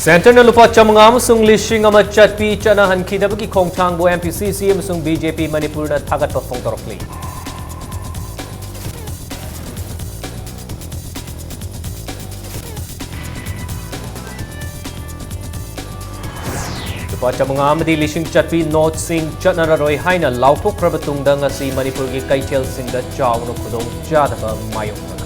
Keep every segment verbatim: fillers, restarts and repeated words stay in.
ꯁꯦꯟꯇꯔꯅ ꯂꯨꯄꯥ ꯆꯥꯃꯉꯥ ꯑꯃꯁꯨꯡ ꯂꯤꯁꯤꯡ ꯑꯃ ꯆꯠꯄꯤ ꯆꯠꯅꯍꯟꯈꯤꯗꯕꯒꯤ ꯈꯣꯡꯊꯥꯡꯕꯨ M P C C ꯑꯃꯁꯨꯡ B J P ꯃꯅꯤꯄꯨꯔꯅ ꯊꯥꯒꯠꯄ ꯐꯣꯡꯗꯣꯔꯛꯂꯤ꯫ ꯂꯨꯄꯥ ꯆꯥꯃꯉꯥ ꯑꯃꯗꯤ ꯂꯤꯁꯤꯡ ꯆꯠꯄꯤ ꯅꯣꯠꯁꯤꯡ ꯆꯠꯅꯔꯔꯣꯏ ꯍꯥꯏꯅ ꯂꯥꯎꯊꯣꯛꯈ꯭ꯔꯕ ꯇꯨꯡꯗ ꯉꯁꯤ ꯃꯅꯤꯄꯨꯔꯒꯤ ꯀꯩꯊꯦꯜꯁꯤꯡꯗ ꯆꯥꯎꯅ ꯈꯨꯗꯣꯡꯆꯥꯗꯕ ꯃꯥꯌꯣꯛꯅꯈ꯭ꯔꯦ꯫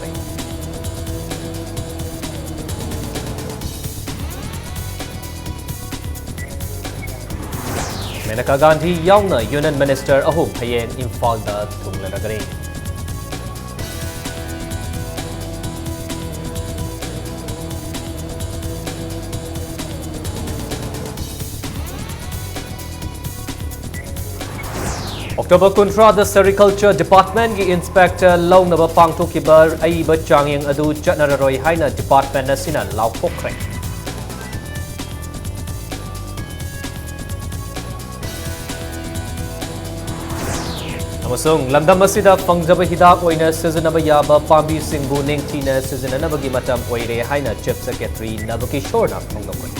ꯃꯦꯅꯀꯥ ꯒꯥꯟꯙꯤ ꯌꯥꯎꯅ Union Minister ꯑꯍꯨꯝ ꯍꯌꯦꯡ ꯏꯝꯐꯥꯜꯗ ꯊꯨꯡꯂꯔꯒꯅꯤ꯫ October ꯀꯨꯟꯊ꯭ꯔꯥꯗ Sericulture Departmentꯀꯤ inspector ꯂꯧꯅꯕ ꯄꯥꯡꯊꯣꯛꯈꯤꯕ ꯑꯏꯕ ꯆꯥꯡꯌꯦꯡ ꯑꯗꯨ ꯆꯠꯅꯔꯔꯣꯏ ꯍꯥꯏꯅ department ꯑꯁꯤꯅ ꯂꯥꯎꯊꯣꯛꯈ꯭ꯔꯦ꯫ ꯑꯃꯁꯨꯡ ꯂꯝꯗꯝ ꯑꯁꯤꯗ ꯐꯪꯖꯕ ꯍꯤꯗꯥꯛ ꯑꯣꯏꯅ ꯁꯤꯖꯤꯟꯅꯕ ꯌꯥꯕ ꯄꯥꯝꯕꯤꯁꯤꯡꯕꯨ ꯅꯤꯡꯊꯤꯅ ꯁꯤꯖꯤꯟꯅꯅꯕꯒꯤ ꯃꯇꯝ ꯑꯣꯏꯔꯦ ꯍꯥꯏꯅ Chief Secretary ꯅꯕꯀꯤꯁꯣꯔꯅ ꯐꯣꯡꯗꯣꯛꯈ꯭ꯔꯦ꯫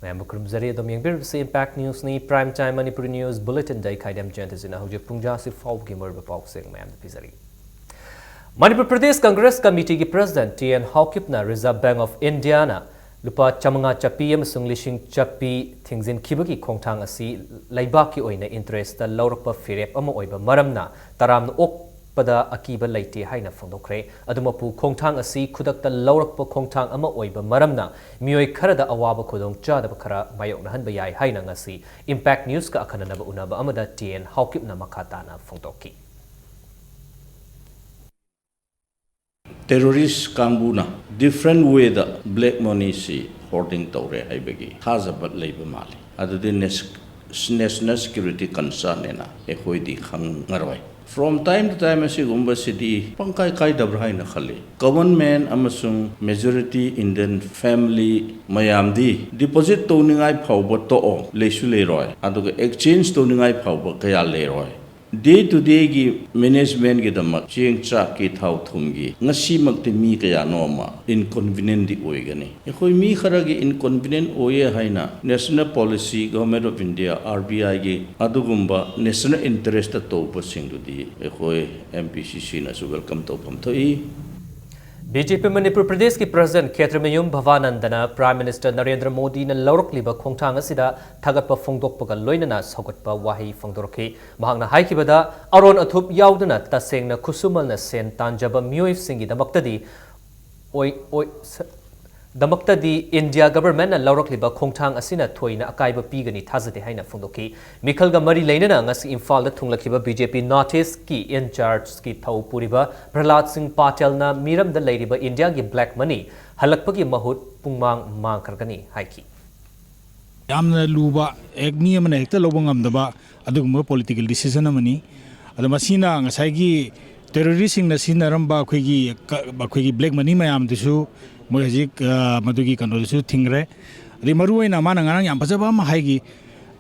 ꯃꯌꯥꯝꯕꯨ ꯈꯨꯔꯨꯝꯖꯔꯤ꯫ ꯑꯗꯨꯝ ꯌꯦꯡꯕꯤꯔꯤꯕꯁꯤ Impact Newsꯅꯤ꯫ Prime Time Manipuri news bulletinꯗ ꯑꯩ ꯈꯥꯏꯗꯦꯝ ꯖꯌꯟꯇꯁꯤꯅ ꯍꯧꯖꯤꯛ ꯄꯨꯡ ꯖꯥꯁꯤ ꯐꯥꯎꯕꯒꯤ ꯃꯔꯨꯑꯣꯏꯕ ꯄꯥꯎꯁꯤꯡ ꯃꯌꯥꯝꯗ ꯄꯤꯖꯔꯤ꯫ Manipur Pradesh Congress ꯀꯃꯤꯇꯤꯒꯤ president T N ꯍꯥꯎꯀꯤꯞꯅ Reserve Bank of Indiaꯅ ꯂꯨꯄꯥ ꯆꯥꯃꯉꯥ ꯆꯠꯄꯤ ꯑꯃꯁꯨꯡ ꯂꯤꯁꯤꯡ ꯆꯠꯄꯤ ꯊꯤꯡꯖꯤꯟꯈꯤꯕꯒꯤ ꯈꯣꯡꯊꯥꯡ ꯑꯁꯤ ꯂꯩꯕꯥꯛꯀꯤ ꯑꯣꯏꯅ interestꯇ ꯂꯧꯔꯛꯄ ꯐꯤꯔꯦꯞ ꯑꯃ ꯑꯣꯏꯕ ꯃꯔꯝꯅ ꯇꯔꯥꯝꯅ ꯑꯣꯛꯄꯗ ꯑꯀꯤꯕ ꯂꯩꯇꯦ ꯍꯥꯏꯅ ꯐꯣꯡꯗꯣꯛꯈ꯭ꯔꯦ꯫ ꯑꯗꯨꯃꯛꯄꯨ, ꯈꯣꯡꯊꯥꯡ ꯑꯁꯤ ꯈꯨꯗꯛꯇ ꯂꯧꯔꯛꯄ ꯈꯣꯡꯊꯥꯡ ꯑꯃ ꯑꯣꯏꯕ ꯃꯔꯝꯅ ꯃꯤꯑꯣꯏ ꯈꯔꯗ ꯑꯋꯥꯕ ꯈꯨꯗꯣꯡꯆꯥꯗꯕ ꯈꯔ ꯃꯥꯌꯣꯛꯅꯍꯟꯕ ꯌꯥꯏ ꯍꯥꯏꯅ ꯉꯁꯤ Impact Newsꯀ ꯑꯈꯟꯅꯅꯕ ꯎꯅꯕ ꯑꯃꯗ T N ꯍꯥꯎꯀꯤꯞꯅ ꯃꯈꯥ ꯇꯥꯅ ꯐꯣꯡꯗꯣꯛꯈꯤ꯫ Terrorist ꯀꯥꯡꯕꯨꯅ different wayꯗ black moneyꯁꯤ hoarding ꯇꯧꯔꯦ ꯍꯥꯏꯕꯒꯤ ꯊꯥꯖꯕ ꯂꯩꯕ ꯃꯥꯜꯂꯤ꯫ ꯑꯗꯨꯗꯤ ꯅꯦꯁ-, national security concernꯅꯦꯅ ꯑꯩꯈꯣꯏꯗꯤ ꯈꯪꯉꯔꯣꯏ꯫ From time to time ꯑꯁꯤꯒꯨꯝꯕꯁꯤꯗꯤ ꯄꯪꯀꯥꯏ ꯀꯥꯏꯗꯕ꯭ꯔꯥ ꯍꯥꯏꯅ ꯈꯜꯂꯤ꯫ Government ꯑꯃꯁꯨꯡ majority Indian family ꯃꯌꯥꯝꯗꯤ deposit ꯇꯧꯅꯤꯡꯉꯥꯏ ꯐꯥꯎꯕ ꯇꯣꯛꯑꯣ, ꯂꯩꯁꯨ ꯂꯩꯔꯣꯏ, ꯑꯗꯨꯒ exchange ꯇꯧꯅꯤꯡꯉꯥꯏ ꯐꯥꯎꯕ ꯀꯌꯥ ꯂꯩꯔꯣꯏ꯫ Day to dayꯒꯤ managementꯒꯤꯗꯃꯛ ꯆꯦꯡ ꯆꯥꯛꯀꯤ ꯊꯥꯎ ꯊꯨꯝꯒꯤ ꯉꯁꯤꯃꯛꯇꯤ ꯃꯤ ꯀꯌꯥꯅꯣ ꯑꯃ inconvenientꯗꯤ ꯑꯣꯏꯒꯅꯤ꯫ ꯑꯩꯈꯣꯏ ꯃꯤ ꯈꯔꯒꯤ inconvenient ꯑꯣꯏꯌꯦ ꯍꯥꯏꯅ national policy, Government of India, RBIꯒꯤ ꯑꯗꯨꯒꯨꯝꯕ national interestꯇ ꯇꯧꯕꯁꯤꯡꯗꯨꯗꯤ ꯑꯩꯈꯣꯏ MPCCꯅꯁꯨ welcome ꯇꯧꯐꯝ ꯊꯣꯛꯏ꯫ BJP ꯃꯅꯤꯄꯨꯔ ꯄ꯭ꯔꯗꯦꯁꯀꯤ president ꯈꯦꯇ꯭ꯔꯤꯃꯌꯨꯝ ꯚꯕꯥꯅꯟꯗꯅ Prime Minister ꯅꯔꯦꯟꯗ꯭ꯔ ꯃꯣꯗꯤꯅ ꯂꯧꯔꯛꯂꯤꯕ ꯈꯣꯡꯊꯥꯡ ꯑꯁꯤꯗ ꯊꯥꯒꯠꯄ ꯐꯣꯡꯗꯣꯛꯄꯒ ꯂꯣꯏꯅꯅ ꯁꯧꯒꯠꯄ ꯋꯥꯍꯩ ꯐꯣꯡꯗꯣꯔꯛꯈꯤ꯫ ꯃꯍꯥꯛꯅ ꯍꯥꯏꯈꯤꯕꯗ, ꯑꯔꯣꯟ ꯑꯊꯨꯞ ꯌꯥꯎꯗꯅ ꯇꯁꯦꯡꯅ ꯈꯨꯠꯁꯨꯃꯜꯅ ꯁꯦꯟ ꯇꯥꯟꯖꯕ ꯃꯤꯑꯣꯏꯁꯤꯡꯒꯤꯗꯃꯛꯇꯗꯤ ꯑꯣꯏ-, ꯑꯣꯏ-, ꯁ-, ꯗꯃꯛꯇꯗꯤ India Governmentꯅ ꯂꯧꯔꯛꯂꯤꯕ ꯈꯣꯡꯊꯥꯡ ꯑꯁꯤꯅ ꯊꯣꯏꯅ ꯑꯀꯥꯏꯕ ꯄꯤꯒꯅꯤ ꯊꯥꯖꯗꯦ ꯍꯥꯏꯅ ꯐꯣꯡꯗꯣꯛꯈꯤ꯫ ꯃꯤꯈꯜꯒ ꯃꯔꯤ ꯂꯩꯅꯅ ꯉꯁꯤ ꯏꯝꯐꯥꯜꯗ ꯊꯨꯡꯂꯈꯤꯕ BJP North Eastꯀꯤ in chargeꯀꯤ ꯊꯧ ꯄꯨꯔꯤꯕ ꯄ꯭ꯔꯍꯂꯥꯗ ꯁꯤꯡ ꯄꯥꯇꯦꯜꯅ ꯃꯤꯔꯝꯗ ꯂꯩꯔꯤꯕ Indiaꯒꯤ black money ꯍꯜꯂꯛꯄꯒꯤ ꯃꯍꯨꯠ ꯄꯨꯡꯃꯥꯡ ꯃꯥꯡꯈ꯭ꯔꯒꯅꯤ ꯍꯥꯏꯈꯤ꯫ ꯌꯥꯝꯅ ꯂꯨꯕ, ꯍꯦꯛ ꯃꯤ ꯑꯃꯅ ꯍꯦꯛꯇ ꯂꯧꯕ ꯉꯝꯗꯕ ꯑꯗꯨꯒꯨꯝꯕ political decision ꯑꯃꯅꯤ꯫ ꯑꯗꯣ ꯃꯁꯤꯅ ꯉꯁꯥꯏꯒꯤ terroristꯁꯤꯡꯅ ꯁꯤꯖꯤꯟꯅꯔꯝꯕ ꯑꯩꯈꯣꯏꯒꯤ ꯀ-, ꯑꯩꯈꯣꯏꯒꯤ black money ꯃꯌꯥꯝꯗꯨꯁꯨ ꯃꯣꯏ ꯍꯧꯖꯤꯛ, ꯑ, ꯃꯗꯨꯒꯤ ꯀꯩꯅꯣꯗꯨꯁꯨ ꯊꯤꯡꯈ꯭ꯔꯦ꯫ ꯑꯗꯩ ꯃꯔꯨꯑꯣꯏꯅ ꯃꯥꯅ ꯉꯔꯥꯡ ꯌꯥꯝ ꯐꯖꯕ ꯑꯃ ꯍꯥꯏꯈꯤ,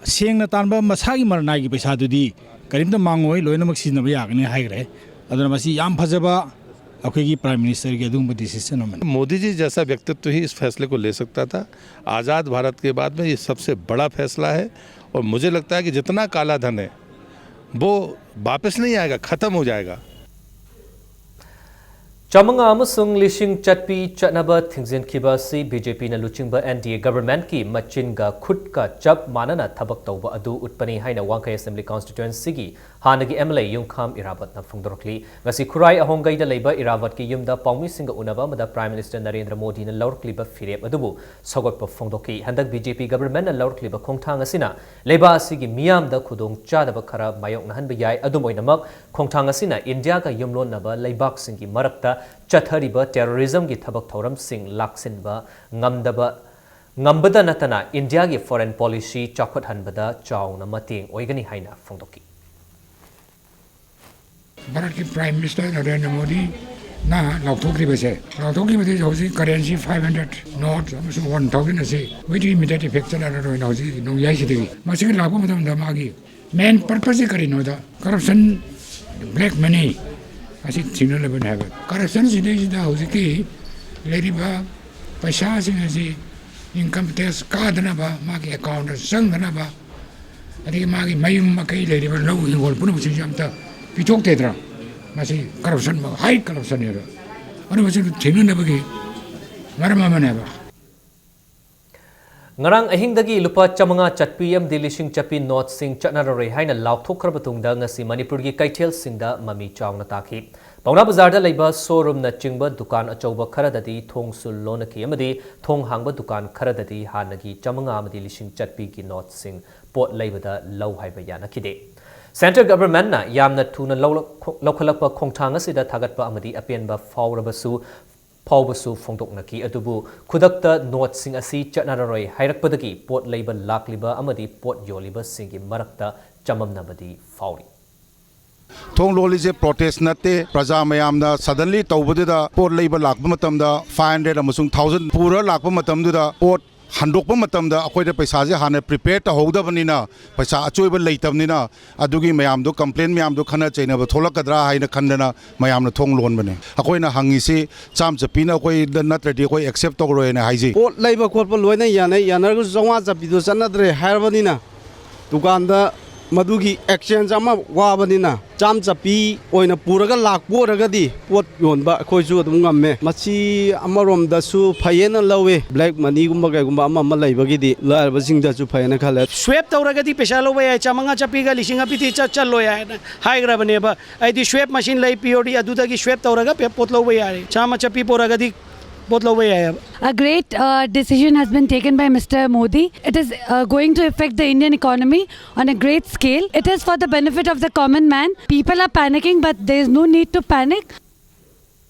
ꯁꯦꯡꯅ ꯇꯥꯟꯕ ꯃꯁꯥꯒꯤ ꯃꯔꯅꯥꯏꯒꯤ ꯄꯩꯁꯥꯗꯨꯗꯤ ꯀꯔꯤꯝꯇ ꯃꯥꯡꯉꯣꯏ, ꯂꯣꯏꯅꯃꯛ ꯁꯤꯖꯤꯟꯅꯕ ꯌꯥꯒꯅꯤ ꯍꯥꯏꯈ꯭ꯔꯦ꯫ ꯑꯗꯨꯅ ꯃꯁꯤ ꯌꯥꯝ ꯐꯖꯕ ꯑꯩꯈꯣꯏꯒꯤ Prime Ministerꯒꯤ ꯑꯗꯨꯒꯨꯝꯕ decision ꯑꯃꯅꯤ꯫ मोदी जी जैसा व्यक्तित्व ही इस फैसले को ले सकता था। आज़ाद भारत के बाद में ये सबसे बड़ा फैसला है और मुझे लगता है कि जितना काला धन है वो वापस नहीं आएगा, ख़त्म हो जाएगा। ꯆꯥꯃꯉꯥ ꯑꯃꯁꯨꯡ ꯂꯤꯁꯤꯡ ꯆꯠꯄꯤ ꯆꯠꯅꯕ ꯊꯤꯡꯖꯤꯟꯈꯤꯕ ꯑꯁꯤ BJPꯅ ꯂꯨꯆꯤꯡꯕ NDA Governmentꯀꯤ ꯃꯆꯤꯟꯒ ꯈꯨꯠꯀ ꯆꯞ ꯃꯥꯟꯅꯅ ꯊꯕꯛ ꯇꯧꯕ ꯑꯗꯨ ꯎꯠꯄꯅꯤ ꯍꯥꯏꯅ ꯋꯥꯡꯈꯩ Assembly Constituencyꯒꯤ ꯍꯥꯟꯅꯒꯤ MLA ꯌꯨꯝꯈꯥꯝ ꯏꯔꯥꯕꯠꯅ ꯐꯣꯡꯗꯣꯔꯛꯂꯤ꯫ ꯉꯁꯤ ꯈꯨꯔꯥꯏ ꯑꯍꯣꯡꯒꯩꯗ ꯂꯩꯕ ꯏꯔꯥꯕꯠꯀꯤ ꯌꯨꯝꯗ ꯄꯥꯎꯃꯤꯁꯤꯡꯒ ꯎꯅꯕ ꯑꯃꯗ Prime Minister ꯅꯔꯦꯟꯗ꯭ꯔ ꯃꯣꯗꯤꯅ ꯂꯧꯔꯛꯂꯤꯕ ꯐꯤꯔꯦꯞ ꯑꯗꯨꯕꯨ ꯁꯧꯒꯠꯄ ꯐꯣꯡꯗꯣꯛꯈꯤ꯫ ꯍꯟꯗꯛ BJP Governmentꯅ ꯂꯧꯔꯛꯂꯤꯕ ꯈꯣꯡꯊꯥꯡ ꯑꯁꯤꯅ ꯂꯩꯕꯥꯛ ꯑꯁꯤꯒꯤ ꯃꯤꯌꯥꯝꯗ ꯈꯨꯗꯣꯡꯆꯥꯗꯕ ꯈꯔ ꯃꯥꯌꯣꯛꯅꯍꯟꯕ ꯌꯥꯏ꯫ ꯑꯗꯨꯝ ꯑꯣꯏꯅꯃꯛ, ꯈꯣꯡꯊꯥꯡ ꯑꯁꯤꯅ ꯏꯟꯗꯤꯌꯥꯒ ꯌꯨꯝꯂꯣꯟꯅꯕ ꯂꯩꯕꯥꯛꯁꯤꯡꯒꯤ ꯃꯔꯛꯇ ꯆꯠꯊꯔꯤꯕ terrorismꯒꯤ ꯊꯕꯛ ꯊꯧꯔꯝꯁꯤꯡ ꯂꯥꯛꯁꯤꯟꯕ ꯉꯝꯗꯕ, ꯉꯝꯕꯗ ꯅꯠꯇꯅ ꯏꯟꯗꯤꯌꯥꯒꯤ foreign policy ꯆꯥꯎꯈꯠꯍꯟꯕꯗ ꯆꯥꯎꯅ ꯃꯇꯦꯡ ꯑꯣꯏꯒꯅꯤ ꯍꯥꯏꯅ ꯐꯣꯡꯗꯣꯛꯈꯤ꯫ ꯚꯥꯔꯠꯀꯤ Prime Minister ꯅꯔꯦꯟꯗ꯭ꯔ ꯃꯣꯗꯤꯅ ꯂꯥꯎꯊꯣꯛꯈ꯭ꯔꯤꯕꯁꯦ, ꯂꯥꯎꯊꯣꯛꯈꯤꯕꯗꯒꯤ ꯍꯧꯖꯤꯛ currency five hundred note ꯑꯃꯁꯨꯡ one thousand ꯑꯁꯤ with immediate effect ꯆꯠꯅꯔꯔꯣꯏꯅ ꯍꯧꯖꯤꯛ ꯅꯣꯡꯌꯥꯏꯁꯤꯗꯒꯤ꯫ ꯃꯁꯤꯒꯤ ꯂꯥꯛꯄ ꯃꯇꯝꯗ ꯃꯥꯒꯤ main purpose ꯁꯤ ꯀꯔꯤꯅꯣꯗ, corruption, black money ꯑꯁꯤ ꯊꯤꯡꯅꯅꯕꯅꯤ ꯍꯥꯏꯕ꯫ Corruption ꯁꯤꯗꯩꯁꯤꯗ ꯍꯧꯖꯤꯛꯀꯤ ꯂꯩꯔꯤꯕ ꯄꯩꯁꯥꯁꯤꯡ ꯑꯁꯤ income tax ꯀꯥꯗꯅꯕ, ꯃꯥꯒꯤ account ꯇ ꯆꯪꯗꯅꯕ, ꯑꯗꯒꯤ ꯃꯥꯒꯤ ꯃꯌꯨꯝ ꯃꯀꯩ ꯂꯩꯔꯤꯕ ꯂꯧ ꯍꯤꯡꯒꯣꯜ ꯄꯨꯝꯅꯃꯛꯁꯤꯡꯁꯨ ꯑꯝꯇ ꯄꯤꯊꯣꯛꯇꯦꯗ꯭ꯔꯥ? ꯃꯁꯤ corruption, high corruption ꯅꯦꯕ꯫ ꯑꯗꯨ ꯃꯁꯤ ꯊꯦꯡꯅꯅꯕꯒꯤ ꯃꯔꯝ ꯑꯃꯅꯦꯕ꯫ ꯉꯔꯥꯡ ꯑꯍꯤꯡꯗꯒꯤ ꯂꯨꯄꯥ ꯆꯥꯃꯉꯥ ꯆꯠꯄꯤ ꯑꯃꯗꯤ ꯂꯤꯁꯤꯡ ꯆꯠꯄꯤ ꯅꯣꯠꯁꯤꯡ ꯆꯠꯅꯔꯔꯣꯏ ꯍꯥꯏꯅ ꯂꯥꯎꯊꯣꯛꯈ꯭ꯔ ꯃꯇꯨꯡꯗ ꯉꯁꯤ ꯃꯅꯤꯄꯨꯔꯒꯤ ꯀꯩꯊꯦꯜꯁꯤꯡꯗ ꯃꯃꯤ ꯆꯥꯎꯅ ꯇꯥꯈꯤ꯫ ꯄꯥꯎꯅꯥ ꯕꯖꯥꯔꯗ ꯂꯩꯕ showroom ꯅꯆꯤꯡꯕ ꯗꯨꯀꯥꯟ ꯑꯆꯧꯕ ꯈꯔꯗꯗꯤ ꯊꯣꯡꯁꯨ ꯂꯣꯟꯅꯈꯤ ꯑꯃꯗꯤ ꯊꯣꯡ ꯍꯥꯡꯕ ꯗꯨꯀꯥꯟ ꯈꯔꯗꯗꯤ ꯍꯥꯟꯅꯒꯤ ꯆꯥꯃꯉꯥ ꯑꯃꯗꯤ ꯂꯤꯁꯤꯡ ꯆꯠꯄꯤꯒꯤ ꯅꯣꯠꯁꯤꯡ ꯄꯣꯠ ꯂꯩꯕꯗ ꯂꯧ ꯍꯥꯏꯕ ꯌꯥꯅꯈꯤꯗꯦ꯫ Central Government ꯅ ꯌꯥꯝꯅ ꯊꯨꯅ ꯂꯧꯂꯛ-, ꯂꯧꯈꯠꯂꯛꯄ ꯈꯣꯡꯊꯥꯡ ꯑꯁꯤꯗ ꯊꯥꯒꯠꯄ ꯑꯃꯗꯤ ꯑꯄꯦꯟꯕ ꯐꯥꯎꯔꯕꯁꯨ, ꯐꯥꯎꯕꯁꯨ ꯐꯣꯡꯗꯣꯛꯅꯈꯤ꯫ ꯑꯗꯨꯕꯨ ꯈꯨꯗꯛꯇ ꯅꯣꯠꯁꯤꯡ ꯑꯁꯤ ꯆꯠꯅꯔꯔꯣꯏ ꯍꯥꯏꯔꯛꯄꯗꯒꯤ ꯄꯣꯠ ꯂꯩꯕ ꯂꯥꯛꯂꯤꯕ ꯑꯃꯗꯤ ꯄꯣꯠ ꯌꯣꯜꯂꯤꯕꯁꯤꯡꯒꯤ ꯃꯔꯛꯇ ꯆꯃꯝꯅꯕꯗꯤ ꯐꯥꯎꯔꯤ꯫ ꯊꯣꯡ ꯂꯣꯜꯂꯤꯁꯦ protest ꯅꯠꯇꯦ꯫ ꯄ꯭ꯔꯖꯥ ꯃꯌꯥꯝꯅ suddenly ꯇꯧꯕꯗꯨꯗ ꯄꯣꯠ ꯂꯩꯕ ꯂꯥꯛꯄ ꯃꯇꯝꯗ five hundred ꯑꯃꯁꯨꯡ thousand ꯄꯨꯔ ꯂꯥꯛꯄ ꯃꯇꯝꯗꯨꯗ ꯄꯣꯠ ꯍꯟꯗꯣꯛꯄ ꯃꯇꯝꯗ ꯑꯩꯈꯣꯏꯗ ꯄꯩꯁꯥꯁꯦ ꯍꯥꯟꯅ prepare ꯇꯧꯍꯧꯗꯕꯅꯤꯅ, ꯄꯩꯁꯥ ꯑꯆꯣꯏꯕ ꯂꯩꯇꯕꯅꯤꯅ, ꯑꯗꯨꯒꯤ ꯃꯌꯥꯝꯗꯣ, complain ꯃꯌꯥꯝꯗꯣ ꯈꯟꯅ ꯆꯩꯅꯕ ꯊꯣꯛꯂꯛꯀꯗ꯭ꯔꯥ ꯍꯥꯏꯅ ꯈꯟꯗꯅ ꯃꯌꯥꯝꯅ ꯊꯣꯡ ꯂꯣꯟꯕꯅꯦ꯫ ꯑꯩꯈꯣꯏꯅ ꯍꯪꯉꯤꯁꯤ ꯆꯥꯝ ꯆꯠꯄꯤꯅ ꯑꯩꯈꯣꯏꯗ ꯅꯠꯇ꯭ꯔꯗꯤ ꯑꯩꯈꯣꯏ accept ꯇꯧꯔꯣꯏꯅ ꯍꯥꯏꯖꯩ꯫ ꯄꯣꯠ ꯂꯩꯕ ꯈꯣꯠꯄ ꯂꯣꯏꯅ ꯌꯥꯅꯩ, ꯌꯥꯅꯔꯒꯁꯨ ꯆꯥꯝꯃꯉꯥ ꯆꯠꯄꯤꯗꯣ ꯆꯠꯅꯗ꯭ꯔꯦ ꯍꯥꯏꯔꯕꯅꯤꯅ, ꯗꯨꯀꯥꯟꯗ ꯃꯗꯨꯒꯤ exchange ꯑꯃ ꯋꯥꯕꯅꯤꯅ, ꯆꯥꯝ ꯆꯠꯄꯤ ꯑꯣꯏꯅ ꯄꯨꯔꯒ ꯂꯥꯛꯄ ꯑꯣꯏꯔꯒꯗꯤ ꯄꯣꯠ ꯌꯣꯟꯕ ꯑꯩꯈꯣꯏꯁꯨ ꯑꯗꯨꯝ ꯉꯝꯃꯦ꯫ ꯃꯁꯤ ꯑꯃꯔꯣꯝꯗꯁꯨ ꯐꯩꯌꯦꯅ ꯂꯧꯋꯤ, black money ꯒꯨꯝꯕ ꯀꯩꯒꯨꯝꯕ ꯑꯃ ꯑꯃ ꯂꯩꯕꯒꯤꯗꯤ ꯂꯥꯏꯔꯕꯁꯤꯡꯗꯁꯨ ꯐꯩꯌꯦꯅ ꯈꯜꯂꯦ꯫ Sweep ꯇꯧꯔꯒꯗꯤ ꯄꯩꯁꯥ ꯂꯧꯕ ꯌꯥꯏ, ꯆꯥꯝꯃꯉꯥ ꯆꯠꯄꯤꯒ ꯂꯤꯁꯤꯡ ꯑꯃ ꯄꯤꯗꯤ ꯆꯠ-, ꯆꯠꯂꯣꯏ ꯍꯥꯏꯅ ꯍꯥꯏꯈ꯭ꯔꯕꯅꯦꯕ꯫ ꯑꯩꯗꯤ sweep machine ꯂꯩ, P O D, ꯑꯗꯨꯗꯒꯤ sweep ꯇꯧꯔꯒ ꯄꯦ-, ꯄꯣꯠ ꯂꯧꯕ ꯌꯥꯔꯦ꯫ ꯆꯥꯝꯃ ꯆꯠꯄꯤ ꯄꯣꯔꯛꯑꯒꯗꯤ ꯄꯣꯠ ꯂꯧꯕ ꯌꯥꯏꯑꯕ꯫ A great uh, decision has been taken by Mister Modi. It is uh, going to affect the Indian economy on a great scale. It is for the benefit of the common man. People are panicking, but there is no need to panic.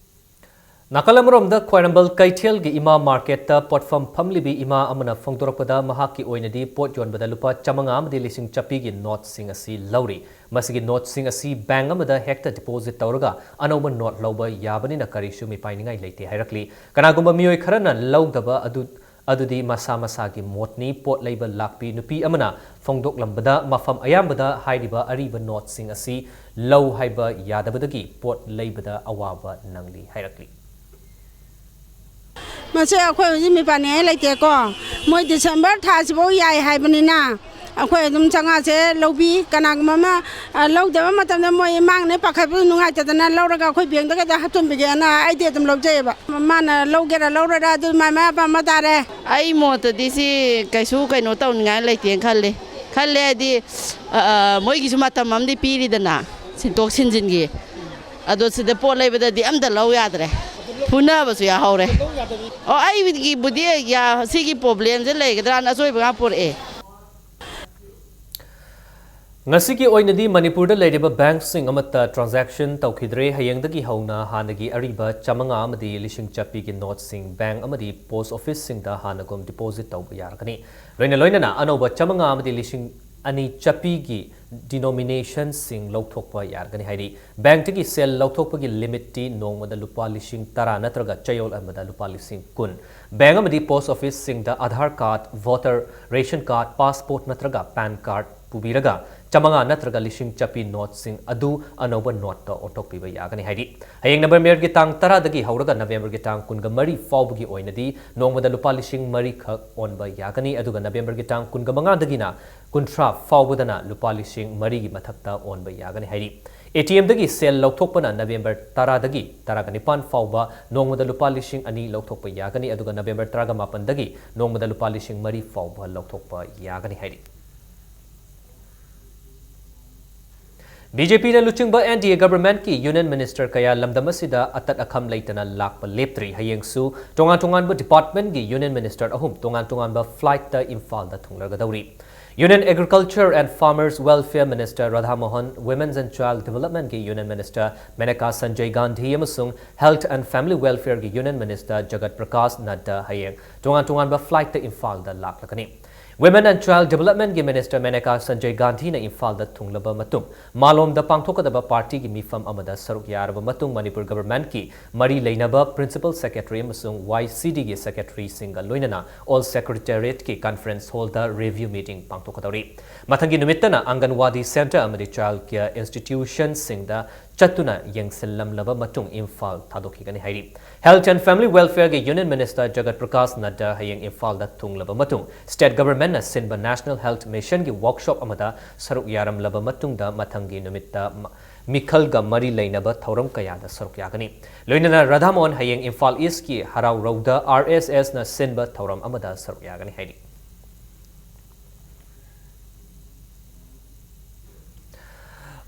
ꯅꯥꯀꯜ ꯑꯃꯔꯣꯝꯗ, ꯈ꯭ꯋꯥꯏꯔꯝꯕꯟ ꯀꯩꯊꯦꯜꯒꯤ ꯏꯃꯥ ꯃꯥꯔꯀꯦꯠꯇ ꯄꯣꯠꯐꯝ ꯐꯝꯂꯤꯕꯤ ꯏꯃꯥ ꯑꯃꯅ ꯐꯣꯡꯗꯣꯔꯛꯄꯗ, ꯃꯍꯥꯛꯀꯤ ꯑꯣꯏꯅꯗꯤ ꯄꯣꯠ ꯌꯣꯟꯕꯗ ꯂꯨꯄꯥ ꯆꯥꯃꯉꯥ ꯑꯃꯗꯤ ꯂꯤꯁꯤꯡ ꯆꯥꯄꯤꯒꯤ ꯅꯣꯠꯁꯤꯡ ꯑꯁꯤ ꯂꯧꯔꯤ꯫ ꯃꯁꯤꯒꯤ ꯅꯣꯠꯁꯤꯡ ꯑꯁꯤ ꯕꯦꯡꯛ ꯑꯃꯗ ꯍꯦꯛꯇ ꯗꯤꯄꯣꯖꯤꯠ ꯇꯧꯔꯒ ꯑꯅꯧꯕ ꯅꯣꯠ ꯂꯧꯕ ꯌꯥꯕꯅꯤꯅ ꯀꯔꯤꯁꯨ ꯃꯤꯄꯥꯏꯅꯤꯡꯉꯥꯏ ꯂꯩꯇꯦ ꯍꯥꯏꯔꯛꯂꯤ꯫ ꯀꯅꯥꯒꯨꯝꯕ ꯃꯤꯑꯣꯏ ꯈꯔꯅ ꯂꯧꯗꯕ ꯑꯗꯨ, ꯑꯗꯨꯗꯤ ꯃꯁꯥ ꯃꯁꯥꯒꯤ ꯃꯣꯠꯅꯤ꯫ ꯄꯣꯠ ꯂꯩꯕ ꯂꯥꯛꯄꯤ ꯅꯨꯄꯤ ꯑꯃꯅ ꯐꯣꯡꯗꯣꯛꯂꯝꯕꯗ, ꯃꯐꯝ ꯑꯌꯥꯝꯕꯗ ꯍꯥꯏꯔꯤꯕ ꯑꯔꯤꯕ ꯅꯣꯠꯁꯤꯡ ꯑꯁꯤ ꯂꯧ ꯍꯥꯏꯕ ꯌꯥꯗꯕꯗꯒꯤ ꯄꯣꯠ ꯂꯩꯕꯗ ꯑꯋꯥꯕ ꯅꯪꯂꯤ ꯍꯥꯏꯔꯛꯂꯤ꯫ ꯃꯁꯦ ꯑꯩꯈꯣꯏ ꯍꯧꯖꯤꯛ ꯃꯤꯄꯥꯟꯅꯤꯡꯉꯥꯏ ꯂꯩꯇꯦꯀꯣ꯫ ꯃꯣꯏ ꯗꯤꯁꯦꯝꯕꯔ ꯊꯥꯁꯤꯐꯥꯎ ꯌꯥꯏ ꯍꯥꯏꯕꯅꯤꯅ, ꯑꯩꯈꯣꯏ ꯑꯗꯨꯝ ꯆꯥꯝꯃꯉꯥꯁꯦ ꯂꯧꯕꯤ꯫ ꯀꯅꯥꯒꯨꯝꯕ ꯑꯃ, ꯑ, ꯂꯧꯗꯕ ꯃꯇꯝꯗ ꯃꯣꯏ ꯃꯥꯡꯅꯦ ꯄꯥꯈꯠꯄꯗꯨ ꯅꯨꯡꯉꯥꯏꯇꯗꯅ ꯂꯧꯔꯒ ꯑꯩꯈꯣꯏ ꯕꯦꯡꯛꯇ ꯀꯩꯗ ꯍꯥꯞꯆꯤꯟꯕꯤꯒꯦꯅ ꯑꯩꯗꯤ ꯑꯗꯨꯝ ꯂꯧꯖꯩꯑꯕ꯫ ꯃꯥꯅ ꯂꯧꯒꯦꯔꯥ ꯂꯧꯔꯣꯏꯔꯥ ꯑꯗꯨ ꯃꯥꯏ ꯃꯥꯏ ꯑꯄꯥꯝꯕ ꯇꯥꯔꯦ꯫ ꯑꯩ ꯃꯣꯠꯇꯗꯤ ꯁꯤ ꯀꯩꯁꯨ ꯀꯩꯅꯣ ꯇꯧꯅꯤꯡꯉꯥꯏ ꯂꯩꯇꯦꯅ ꯈꯜꯂꯤ꯫ ꯈꯜꯂꯦ ꯍꯥꯏꯗꯤ, ꯑ, ꯑ, ꯃꯣꯏꯒꯤꯁꯨ ꯃꯇꯝ ꯑꯃꯗꯤ ꯄꯤꯔꯤꯗꯅ, ꯁꯤꯟꯇꯣꯛ ꯁꯤꯟꯖꯤꯟꯒꯤ꯫ ꯑꯗꯣ ꯁꯤꯗ ꯄꯣꯠ ꯂꯩꯕꯗꯗꯤ ꯑꯝꯇ ꯂꯧ ꯌꯥꯗ꯭ꯔꯦ꯫ ꯐꯨꯅꯕꯁꯨ ꯌꯥꯍꯧꯔꯦ꯫ ꯑꯣ, ꯑꯩꯒꯤꯕꯨꯗꯤ ꯌꯥ-, ꯁꯤꯒꯤ ꯄ꯭ꯔꯣꯕ꯭ꯂꯦꯝꯁꯦ ꯂꯩꯒꯗ꯭ꯔꯥꯅ ꯑꯆꯣꯏꯕ ꯉꯥꯛ ꯄꯨꯔꯛꯑꯦ꯫ ꯉꯁꯤꯒꯤ ꯑꯣꯏꯅꯗꯤ ꯃꯅꯤꯄꯨꯔꯗ ꯂꯩꯔꯤꯕ ꯕꯦꯡꯛꯁꯤꯡ ꯑꯃꯠꯇ ꯇ꯭ꯔꯥꯟꯖꯦꯛꯁꯟ ꯇꯧꯈꯤꯗ꯭ꯔꯦ꯫ ꯍꯌꯦꯡꯗꯒꯤ ꯍꯧꯅ ꯍꯥꯟꯅꯒꯤ ꯑꯔꯤꯕ ꯆꯥꯃꯉꯥ ꯑꯃꯗꯤ ꯂꯤꯁꯤꯡ ꯆꯥꯄꯤꯒꯤ ꯅꯣꯠꯁꯤꯡ ꯕꯦꯡꯛ ꯑꯃꯗꯤ ꯄꯣꯁꯠ ꯑꯣꯐꯤꯁꯁꯤꯡꯗ ꯍꯥꯟꯅꯒꯨꯝ ꯗꯤꯄꯣꯖꯤꯠ ꯇꯧꯕ ꯌꯥꯔꯒꯅꯤ꯫ ꯂꯣꯏꯅ ꯂꯣꯏꯅꯅ ꯑꯅꯧꯕ ꯆꯥꯃꯉꯥ ꯑꯃꯗꯤ ꯂꯤꯁꯤꯡ ꯑꯅꯤ ꯆꯥꯄꯤꯒꯤ ꯗꯤꯅꯣꯃꯤꯅꯦꯁꯟꯁꯤꯡ ꯂꯧꯊꯣꯛꯄ ꯌꯥꯔꯒꯅꯤ ꯍꯥꯏꯔꯤ꯫ ꯕꯦꯡꯛꯇꯒꯤ ꯁꯦꯜ ꯂꯧꯊꯣꯛꯄꯒꯤ ꯂꯤꯃꯤꯠꯇꯤ ꯅꯣꯡꯃꯗ ꯂꯨꯄꯥ ꯂꯤꯁꯤꯡ ꯇꯔꯥ ꯅꯠꯇ꯭ꯔꯒ ꯆꯌꯣꯜ ꯑꯃꯗ ꯂꯨꯄꯥ ꯂꯤꯁꯤꯡ ꯀꯨꯟ꯫ ꯕꯦꯡꯛ ꯑꯃꯗꯤ ꯄꯣꯁꯠ ꯑꯣꯐꯤꯁꯁꯤꯡꯗ Aadhaar card, voter ration card, passport ꯅꯠꯇ꯭ꯔꯒ ꯄꯥꯟ ꯀꯥꯔꯗ ꯄꯨꯕꯤꯔꯒ ꯆꯥꯃꯉꯥ ꯅꯠꯇ꯭ꯔꯒ ꯂꯤꯁꯤꯡ ꯆꯥꯄꯤ ꯅꯣꯠꯁꯤꯡ ꯑꯗꯨ ꯑꯅꯧꯕ ꯅꯣꯠꯇ ꯑꯣꯟꯊꯣꯛꯄꯤꯕ ꯌꯥꯒꯅꯤ ꯍꯥꯏꯔꯤ꯫ ꯍꯌꯦꯡ ꯅꯕꯦꯝꯕꯔꯒꯤ ꯇꯥꯡ ꯇꯔꯥꯗꯒꯤ ꯍꯧꯔꯒ ꯅꯕꯦꯝꯕꯔꯒꯤ ꯇꯥꯡ ꯀꯨꯟꯒ ꯃꯔꯤ ꯐꯥꯎꯕꯒꯤ ꯑꯣꯏꯅꯗꯤ ꯅꯣꯡꯃꯗ ꯂꯨꯄꯥ ꯂꯤꯁꯤꯡ ꯃꯔꯤꯈꯛ ꯑꯣꯟꯕ ꯌꯥꯒꯅꯤ, ꯑꯗꯨꯒ ꯅꯕꯦꯝꯕꯔꯒꯤ ꯇꯥꯡ ꯀꯨꯟꯒ ꯃꯉꯥꯗꯒꯤꯅ ꯀꯨꯟꯊ꯭ꯔꯥ ꯐꯥꯎꯕꯗꯅ ꯂꯨꯄꯥ ꯂꯤꯁꯤꯡ ꯃꯔꯤꯒꯤ ꯃꯊꯛꯇ ꯑꯣꯟꯕ ꯌꯥꯒꯅꯤ ꯍꯥꯏꯔꯤ꯫ ꯑꯦ ꯇꯤ ꯑꯦꯝꯗꯒꯤ ꯁꯦꯜ ꯂꯧꯊꯣꯛꯄꯅ ꯅꯕꯦꯝꯕꯔ ꯇꯔꯥꯗꯒꯤ ꯇꯔꯥꯒ ꯅꯤꯄꯥꯟ ꯐꯥꯎꯕ ꯅꯣꯡꯃꯗ ꯂꯨꯄꯥ ꯂꯤꯁꯤꯡ ꯑꯅꯤ ꯂꯧꯊꯣꯛꯄ ꯌꯥꯒꯅꯤ, ꯑꯗꯨꯒ ꯅꯕꯦꯝꯕꯔ ꯇꯔꯥꯒ ꯃꯥꯄꯟꯗꯒꯤ ꯅꯣꯡꯃꯗ ꯂꯨꯄꯥ ꯂꯤꯁꯤꯡ ꯃꯔꯤ ꯐꯥꯎꯕ ꯂꯧꯊꯣꯛꯄ ꯌꯥꯒꯅꯤ ꯍꯥꯏꯔꯤ꯫ ꯕꯤ ꯖꯦ ꯄꯤꯅ ꯂꯨꯆꯤꯡꯕ ꯑꯦꯟ ꯗꯤ ꯑꯦ ꯒꯚꯔꯟꯃꯦꯟꯠꯀꯤ ꯌꯨꯅꯤꯌꯟ ꯃꯤꯅꯤꯁꯇꯔ ꯀꯌꯥ ꯂꯝꯗꯝ ꯑꯁꯤꯗ ꯑꯇꯠ ꯑꯈꯝ ꯂꯩꯇꯅ ꯂꯥꯛꯄ ꯂꯦꯞꯇ꯭ꯔꯤ꯫ ꯍꯌꯦꯡꯁꯨ ꯇꯣꯉꯥꯟ ꯇꯣꯉꯥꯟꯕ ꯗꯤꯄꯥꯔꯠꯃꯦꯟꯠꯀꯤ ꯌꯨꯅꯤꯌꯟ ꯃꯤꯅꯤꯁꯇꯔ ꯑꯍꯨꯝ ꯇꯣꯉꯥꯟ ꯇꯣꯉꯥꯟꯕ ꯐ꯭ꯂꯥꯏꯠꯇ ꯏꯝꯐꯥꯜꯗ ꯊꯨꯡꯂꯒꯗꯧꯔꯤ꯫ Union Agriculture and Farmers Welfare Minister Radha Mohan, Women's and Child Developmentꯀꯤ ꯌꯨꯅꯤꯌꯟ ꯃꯤꯅꯤꯁꯇꯔ ꯃꯦꯅꯀꯥ ꯁꯟꯖꯌ ꯒꯥꯟꯙꯤ ꯑꯃꯁꯨꯡ Health and Family Welfareꯒꯤ ꯌꯨꯅꯤꯌꯟ ꯃꯤꯅꯤꯁꯇꯔ ꯖꯒꯠ ꯄ꯭ꯔꯀꯥꯁ ꯅꯗ꯭ꯗꯥ ꯍꯌꯦꯡ ꯇꯣꯉꯥꯟ ꯇꯣꯉꯥꯟꯕ ꯐ꯭ꯂꯥꯏꯠꯇ ꯏꯝꯐꯥꯜꯗ ꯂꯥꯛꯂꯒꯅꯤ꯫ Women and Child Developmentꯀꯤ ꯃꯤꯅꯤꯁꯇꯔ ꯃꯦꯅꯀꯥ ꯁꯟꯖꯌ ꯒꯥꯟꯙꯤꯅ ꯏꯝꯐꯥꯜꯗ ꯊꯨꯡꯂꯕ ꯃꯇꯨꯡ ꯃꯥꯂꯣꯝꯗ ꯄꯥꯡꯊꯣꯛꯀꯗꯕ ꯄꯥꯔꯇꯤꯒꯤ ꯃꯤꯐꯝ ꯑꯃꯗ ꯁꯔꯨꯛ ꯌꯥꯔꯕ ꯃꯇꯨꯡ ꯃꯅꯤꯄꯨꯔ ꯒꯚꯔꯟꯃꯦꯟꯠꯀꯤ ꯃꯔꯤ ꯂꯩꯅꯕ ꯄ꯭ꯔꯤꯟꯁꯤꯄꯜ ꯁꯦꯀ꯭ꯔꯦꯇꯔꯤ ꯑꯃꯁꯨꯡ ꯋꯥꯏ ꯁꯤ ꯗꯤꯒꯤ ꯁꯦꯀ꯭ꯔꯦꯇꯔꯤꯁꯤꯡꯒ ꯂꯣꯏꯅꯅ ꯑꯣꯜ ꯁꯦꯀ꯭ꯔꯦꯇꯔꯤꯌꯦꯠꯀꯤ ꯀꯟꯐꯔꯦꯟꯁ ꯍꯣꯜꯗ ꯔꯤꯚ꯭ꯌꯨ ꯃꯤꯇꯤꯡ ꯄꯥꯡꯊꯣꯛꯀꯗꯧꯔꯤ꯫ ꯃꯊꯪꯒꯤ ꯅꯨꯃꯤꯠꯇꯅ ꯑꯪꯒꯟꯋꯥꯗꯤ ꯁꯦꯟꯇꯔ ꯑꯃꯗꯤ ꯆꯥꯏꯜꯗ ꯀꯦꯌꯔ ꯏꯟꯁꯇꯤꯇ꯭ꯌꯨꯁꯟꯁꯤꯡꯗ ꯆꯠꯇꯨꯅ ꯌꯦꯡꯁꯤꯜꯂꯝꯂꯕ ꯃꯇꯨꯡ ꯏꯝꯐꯥꯜ ꯊꯥꯗꯣꯛꯈꯤꯒꯅꯤ ꯍꯥꯏꯔꯤ꯫ Health and Family Welfareꯒꯤ ꯌꯨꯅꯤꯌꯟ ꯃꯤꯅꯤꯁꯇꯔ ꯖꯒꯠ ꯄ꯭ꯔꯀꯥꯁ ꯅꯗ꯭ꯗꯥ ꯍꯌꯦꯡ ꯏꯝꯐꯥꯜꯗ ꯊꯨꯡꯂꯕ ꯃꯇꯨꯡ ꯁ꯭ꯇꯦꯠ ꯒꯚꯔꯟꯃꯦꯟꯠꯅ ꯁꯤꯟꯕ ꯅꯦꯁꯅꯦꯜ ꯍꯦꯜꯊ ꯃꯤꯁꯟꯒꯤ ꯋꯥꯔꯛꯁꯣꯞ ꯑꯃꯗ ꯁꯔꯨꯛ ꯌꯥꯔꯝꯂꯕ ꯃꯇꯨꯡꯗ ꯃꯊꯪꯒꯤ ꯅꯨꯃꯤꯠꯇ ꯃ-, ꯃꯤꯈꯜꯒ ꯃꯔꯤ ꯂꯩꯅꯕ ꯊꯧꯔꯝ ꯀꯌꯥꯗ ꯁꯔꯨꯛ ꯌꯥꯒꯅꯤ꯫ ꯂꯣꯏꯅꯅ ꯔꯥꯙꯥꯃꯣꯍꯟ ꯍꯌꯦꯡ ꯏꯝꯐꯥꯜ ꯏꯁ꯭ꯠꯀꯤ ꯍꯔꯥꯎꯔꯧꯗ ꯑꯥꯔ ꯑꯦꯁ ꯑꯦꯁꯅ ꯁꯤꯟꯕ ꯊꯧꯔꯝ ꯑꯃꯗ ꯁꯔꯨꯛ ꯌꯥꯒꯅꯤ ꯍꯥꯏꯔꯤ꯫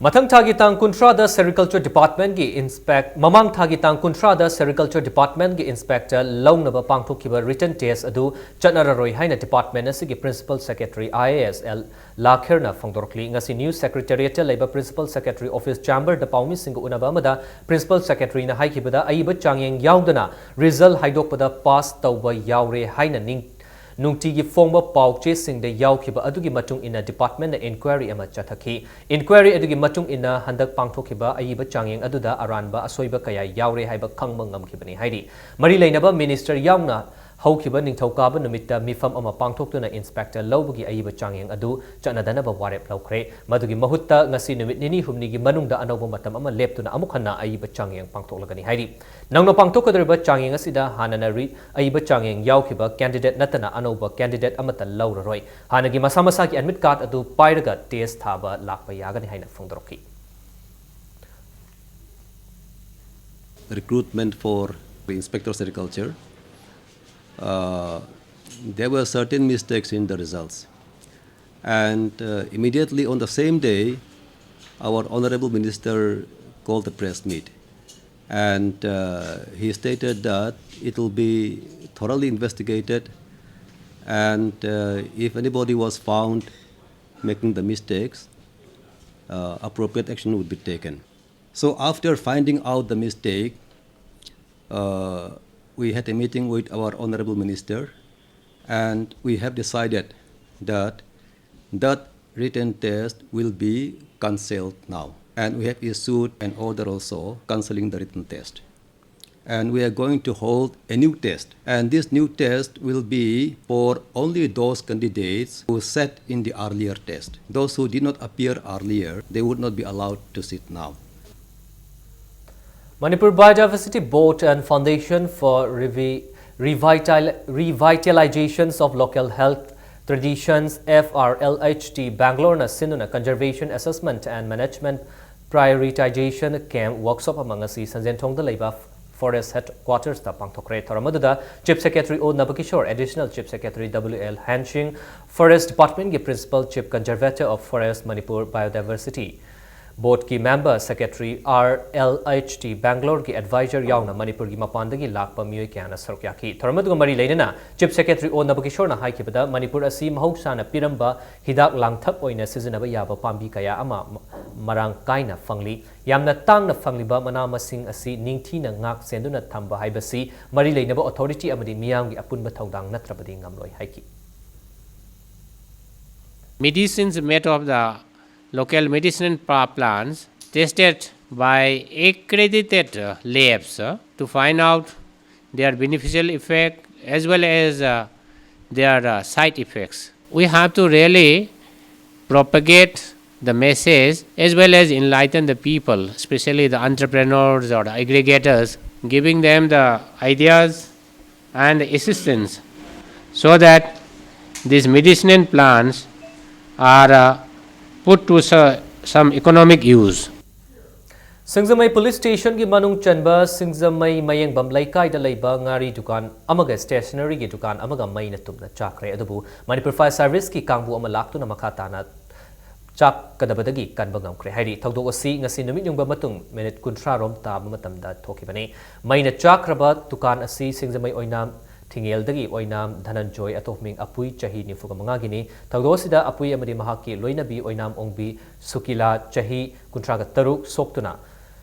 ꯃꯊꯪ ꯊꯥꯒꯤ ꯇꯥꯡ ꯀꯨꯟꯊ꯭ꯔꯥꯗ ꯁꯦꯔꯤꯀꯜꯆꯔ ꯗꯤꯄꯥꯔꯠꯃꯦꯟꯠꯀꯤ ꯏꯟꯁꯄꯦꯛ-, ꯃꯃꯥꯡ ꯊꯥꯒꯤ ꯇꯥꯡ ꯀꯨꯟꯊ꯭ꯔꯥꯗ ꯁꯦꯔꯤꯀꯜꯆꯔ ꯗꯤꯄꯥꯔꯠꯃꯦꯟꯠꯀꯤ ꯏꯟꯁꯄꯦꯛꯇꯔ ꯂꯧꯅꯕ ꯄꯥꯡꯊꯣꯛꯈꯤꯕ ꯔꯤꯇꯟ ꯇꯦꯁ꯭ꯠ ꯑꯗꯨ ꯆꯠꯅꯔꯔꯣꯏ ꯍꯥꯏꯅ ꯗꯤꯄꯥꯔꯠꯃꯦꯟꯠ ꯑꯁꯤꯒꯤ principal secretary I A S L ꯂꯥꯈꯤꯔꯅ ꯐꯣꯡꯗꯣꯔꯛꯂꯤ꯫ ꯉꯁꯤ ꯅ꯭ꯌꯨꯁ ꯁꯦꯀ꯭ꯔꯦꯇꯔꯤꯌꯦꯠꯇ ꯂꯩꯕ ꯄ꯭ꯔꯤꯟꯁꯤꯄꯜ ꯁꯦꯀ꯭ꯔꯦꯇꯔꯤ ꯑꯣꯐꯤꯁ ꯆꯦꯝꯕꯔꯗ ꯄꯥꯎꯃꯤꯁꯤꯡꯒ ꯎꯅꯕ ꯑꯃꯗ ꯄ꯭ꯔꯤꯟꯁꯤꯄꯜ ꯁꯦꯀ꯭ꯔꯦꯇꯔꯤꯅ ꯍꯥꯏꯈꯤꯕꯗ ꯑꯏꯕ ꯆꯥꯡꯌꯦꯡ ꯌꯥꯎꯗꯅ ꯔꯤꯖꯜ ꯍꯥꯏꯗꯣꯛꯄꯗ ꯄꯥꯁ ꯇꯧꯕ ꯌꯥꯎꯔꯦ ꯍꯥꯏꯅ ꯅꯤꯡ-, ꯅꯨꯡꯇꯤꯒꯤ ꯐꯣꯡꯕ ꯄꯥꯎ ꯆꯦꯁꯤꯡꯗ ꯌꯥꯎꯈꯤꯕ ꯑꯗꯨꯒꯤ ꯃꯇꯨꯡ ꯏꯟꯅ ꯗꯤꯄꯥꯔꯠꯃꯦꯟꯠꯅ ꯏꯟꯀ꯭ꯋꯥꯏꯔꯤ ꯑꯃ ꯆꯠꯊꯈꯤ꯫ ꯏꯟꯀ꯭ꯋꯥꯏꯔꯤ ꯑꯗꯨꯒꯤ ꯃꯇꯨꯡ ꯏꯟꯅ ꯍꯟꯗꯛ ꯄꯥꯡꯊꯣꯛꯈꯤꯕ ꯑꯏꯕ ꯆꯥꯡꯌꯦꯡ ꯑꯗꯨꯗ ꯑꯔꯥꯟꯕ ꯑꯁꯣꯏꯕ ꯀꯌꯥ ꯌꯥꯎꯔꯦ ꯍꯥꯏꯕ ꯈꯪꯕ ꯉꯝꯈꯤꯕꯅꯤ ꯍꯥꯏꯔꯤ꯫ ꯃꯔꯤ ꯂꯩꯅꯕ ꯃꯤꯅꯤꯁꯇꯔ ꯌꯥꯎꯅ ꯍꯧꯈꯤꯕ ꯅꯤꯡꯊꯧꯀꯥꯕ ꯅꯨꯃꯤꯠꯇ ꯃꯤꯐꯝ ꯑꯃ ꯄꯥꯡꯊꯣꯛꯇꯨꯅ ꯏꯟꯁꯄꯦꯛꯇꯔ ꯂꯧꯕꯒꯤ ꯑꯏꯕ ꯆꯥꯡꯌꯦꯡ ꯑꯗꯨ ꯆꯠꯅꯗꯅꯕ ꯋꯥꯔꯦꯞ ꯂꯧꯈ꯭ꯔꯦ꯫ ꯃꯗꯨꯒꯤ ꯃꯍꯨꯠꯇ ꯉꯁꯤ ꯅꯨꯃꯤꯠ ꯅꯤꯅꯤ ꯍꯨꯝꯅꯤꯒꯤ ꯃꯅꯨꯡꯗ ꯑꯅꯧꯕ ꯃꯇꯝ ꯑꯃ ꯂꯦꯞꯇꯨꯅ ꯑꯃꯨꯛ ꯍꯟꯅ ꯑꯏꯕ ꯆꯥꯡꯌꯦꯡ ꯄꯥꯡꯊꯣꯛꯂꯒꯅꯤ ꯍꯥꯏꯔꯤ꯫ ꯅꯧꯅ ꯄꯥꯡꯊꯣꯛꯀꯗꯧꯔꯤꯕ ꯆꯥꯡꯌꯦꯡ ꯑꯁꯤꯗ ꯍꯥꯟꯅꯅ ꯔꯤ-, ꯑꯏꯕ ꯆꯥꯡꯌꯦꯡ ꯌꯥꯎꯈꯤꯕ ꯀꯦꯟꯗꯤꯗꯦꯠ ꯅꯠꯇꯅ ꯑꯅꯧꯕ ꯀꯦꯟꯗꯤꯗꯦꯠ ꯑꯃꯠꯇ ꯂꯧꯔꯔꯣꯏ꯫ ꯍꯥꯟꯅꯒꯤ ꯃꯁꯥ ꯃꯁꯥꯒꯤ ꯑꯦꯗꯃꯤꯠ ꯀꯥꯔꯗ ꯑꯗꯨ ꯄꯥꯏꯔꯒ ꯇꯦꯁ꯭ꯠ ꯊꯥꯕ ꯂꯥꯛꯄ ꯌꯥꯒꯅꯤ ꯍꯥꯏꯅ ꯐꯣꯡꯗꯣꯔꯛꯈꯤ꯫ Recruitment for Inspector of Sericulture, uh, there were certain mistakes in the results. And, uh, immediately on the same day, Our honorable minister called the press meet, and uh, he stated that it will be thoroughly investigated, and uh, if anybody was found making the mistakes, uh, appropriate action would be taken. So after finding out the mistake, uh, we had a meeting with our honorable minister, and we have decided that that written test will be cancelled now. And we have issued an order also cancelling the written test. And we are going to hold a new test. And this new test will be for only those candidates who sat in the earlier test. Those who did not appear earlier, they would not be allowed to sit now. Manipur Biodiversity Board and Foundation for Revi- Revital- Revitalizations of Local Health Traditions, F R L H T, Bangalore-ꯅ ꯁꯤꯟꯗꯨꯅ Conservation Assessment and Management Prioritization Camp Workshop ꯑꯃ ꯉꯁꯤ ꯁꯟꯖꯦꯟꯊꯣꯡꯗ ꯂꯩꯕ Forest Headquarters-ꯇ ꯄꯥꯡꯊꯣꯛꯈ꯭ꯔꯦ꯫ ꯊꯧꯔꯝ ꯑꯗꯨꯗ Chief Secretary O Nabakishore, Additional Chief Secretary W L Hansing, Forest Department-ꯀꯤ Principal Chief Conservator of Forest Manipur, Biodiversity Board-ꯀꯤ member, Secretary, R L H T Bangalore-ꯒꯤ advisor ꯌꯥꯎꯅ ꯃꯅꯤꯄꯨꯔꯒꯤ ꯃꯄꯥꯟꯗꯒꯤ ꯂꯥꯛꯄ ꯃꯤꯑꯣꯏ ꯀꯌꯥꯅ ꯁꯔꯨꯛ ꯌꯥꯈꯤ꯫ ꯊꯧꯔꯝ ꯑꯗꯨꯒ ꯃꯔꯤ ꯂꯩꯅꯅ Chief Secretary O Nabakishore-ꯅ ꯍꯥꯏꯈꯤꯕꯗ, ꯃꯅꯤꯄꯨꯔ ꯑꯁꯤ ꯃꯍꯧꯁꯥꯅ ꯄꯤꯔꯝꯕ ꯍꯤꯗꯥꯛ ꯂꯥꯡꯊꯛ ꯑꯣꯏꯅ ꯁꯤꯖꯤꯟꯅꯕ ꯌꯥꯕ ꯄꯥꯝꯕꯤ ꯀꯌꯥ ꯑꯃ ꯃ- ꯃꯔꯥꯡ ꯀꯥꯏꯅ ꯐꯪꯂꯤ꯫ ꯌꯥꯝꯅ ꯇꯥꯡꯅ ꯐꯪꯂꯤꯕ ꯃꯅꯥ ꯃꯁꯤꯡ ꯑꯁꯤ ꯅꯤꯡꯊꯤꯅ ꯉꯥꯛ ꯁꯦꯟꯗꯨꯅ ꯊꯝꯕ ꯍꯥꯏꯕꯁꯤ ꯃꯔꯤ ꯂꯩꯅꯕ authority ꯑꯃꯗꯤ ꯃꯤꯌꯥꯝꯒꯤ ꯑꯄꯨꯟꯕ ꯊꯧꯗꯥꯡ ꯅꯠꯇ꯭ꯔꯕꯗꯤ ꯉꯝꯂꯣꯏ ꯍꯥꯏꯈꯤ꯫ Medicines made of the local medicinal pa- plants tested by accredited uh, labs uh, to find out their beneficial effect as well as uh, their uh, side effects. We have to really propagate the message as well as enlighten the people, especially the entrepreneurs or the aggregators, giving them the ideas and assistance so that these medicinal plants are uh, put to so- some economic use. Singjamei police ꯁ꯭ꯇꯦꯁꯟꯒꯤ ꯃꯅꯨꯡ ꯆꯟꯕ ꯁꯤꯡꯖꯃꯩ ꯃꯌꯦꯡꯕꯝ ꯂꯩꯀꯥꯏꯗ ꯂꯩꯕ ꯉꯥꯔꯤ ꯗꯨꯀꯥꯟ ꯑꯃꯒ ꯁ꯭ꯇꯦꯁꯅꯔꯤꯒꯤ ꯗꯨꯀꯥꯟ ꯑꯃꯒ ꯃꯩꯅ ꯇꯨꯝꯅ ꯆꯥꯛꯈ꯭ꯔꯦ꯫ ꯑꯗꯨꯕꯨ ꯃꯅꯤꯄꯨꯔ ꯐꯥꯌꯔ ꯁꯥꯔꯚꯤꯁꯀꯤ ꯀꯥꯡꯕꯨ ꯑꯃ ꯂꯥꯛꯇꯨꯅ ꯃꯈꯥ ꯇꯥꯅ ꯆꯥꯛꯀꯗꯕꯗꯒꯤ ꯀꯟꯕ ꯉꯝꯈ꯭ꯔꯦ ꯍꯥꯏꯔꯤ꯫ ꯊꯧꯗꯣꯛ ꯑꯁꯤ ꯉꯁꯤ ꯅꯨꯃꯤꯠ ꯌꯨꯡꯕ ꯃꯇꯨꯡ ꯃꯤꯅꯤꯠ ꯀꯨꯟꯊ꯭ꯔꯥ ꯔꯣꯝ ꯇꯥꯕ ꯃꯇꯝꯗ ꯊꯣꯛꯈꯤꯕꯅꯤ꯫ ꯃꯩꯅ ꯆꯥꯛꯈ꯭ꯔꯕ ꯗꯨꯀꯥꯟ ꯑꯁꯤ ꯁꯤꯡꯖꯃꯩ ꯑꯣꯏꯅꯥꯝ ꯊꯤꯡꯉꯦꯜꯗꯒꯤ ꯑꯣꯏꯅꯥꯝ ꯙꯅꯟꯖꯣꯏ ꯑꯇꯣꯞꯃꯤꯡ ꯑꯄꯨꯏ ꯆꯍꯤ ꯅꯤꯐꯨꯒ ꯃꯉꯥꯒꯤꯅꯤ꯫ ꯊꯧꯗꯣꯛ ꯑꯁꯤꯗ ꯑꯄꯨꯏ ꯑꯃꯗꯤ ꯃꯍꯥꯛꯀꯤ ꯂꯣꯏꯅꯕꯤ ꯑꯣꯏꯅꯥꯝ ꯑꯣꯡꯕꯤ ꯁꯨꯀꯤꯂꯥ ꯆꯍꯤ ꯀꯨꯟꯊ꯭ꯔꯥꯒ ꯇꯔꯨꯛ ꯁꯣꯛꯇꯨꯅ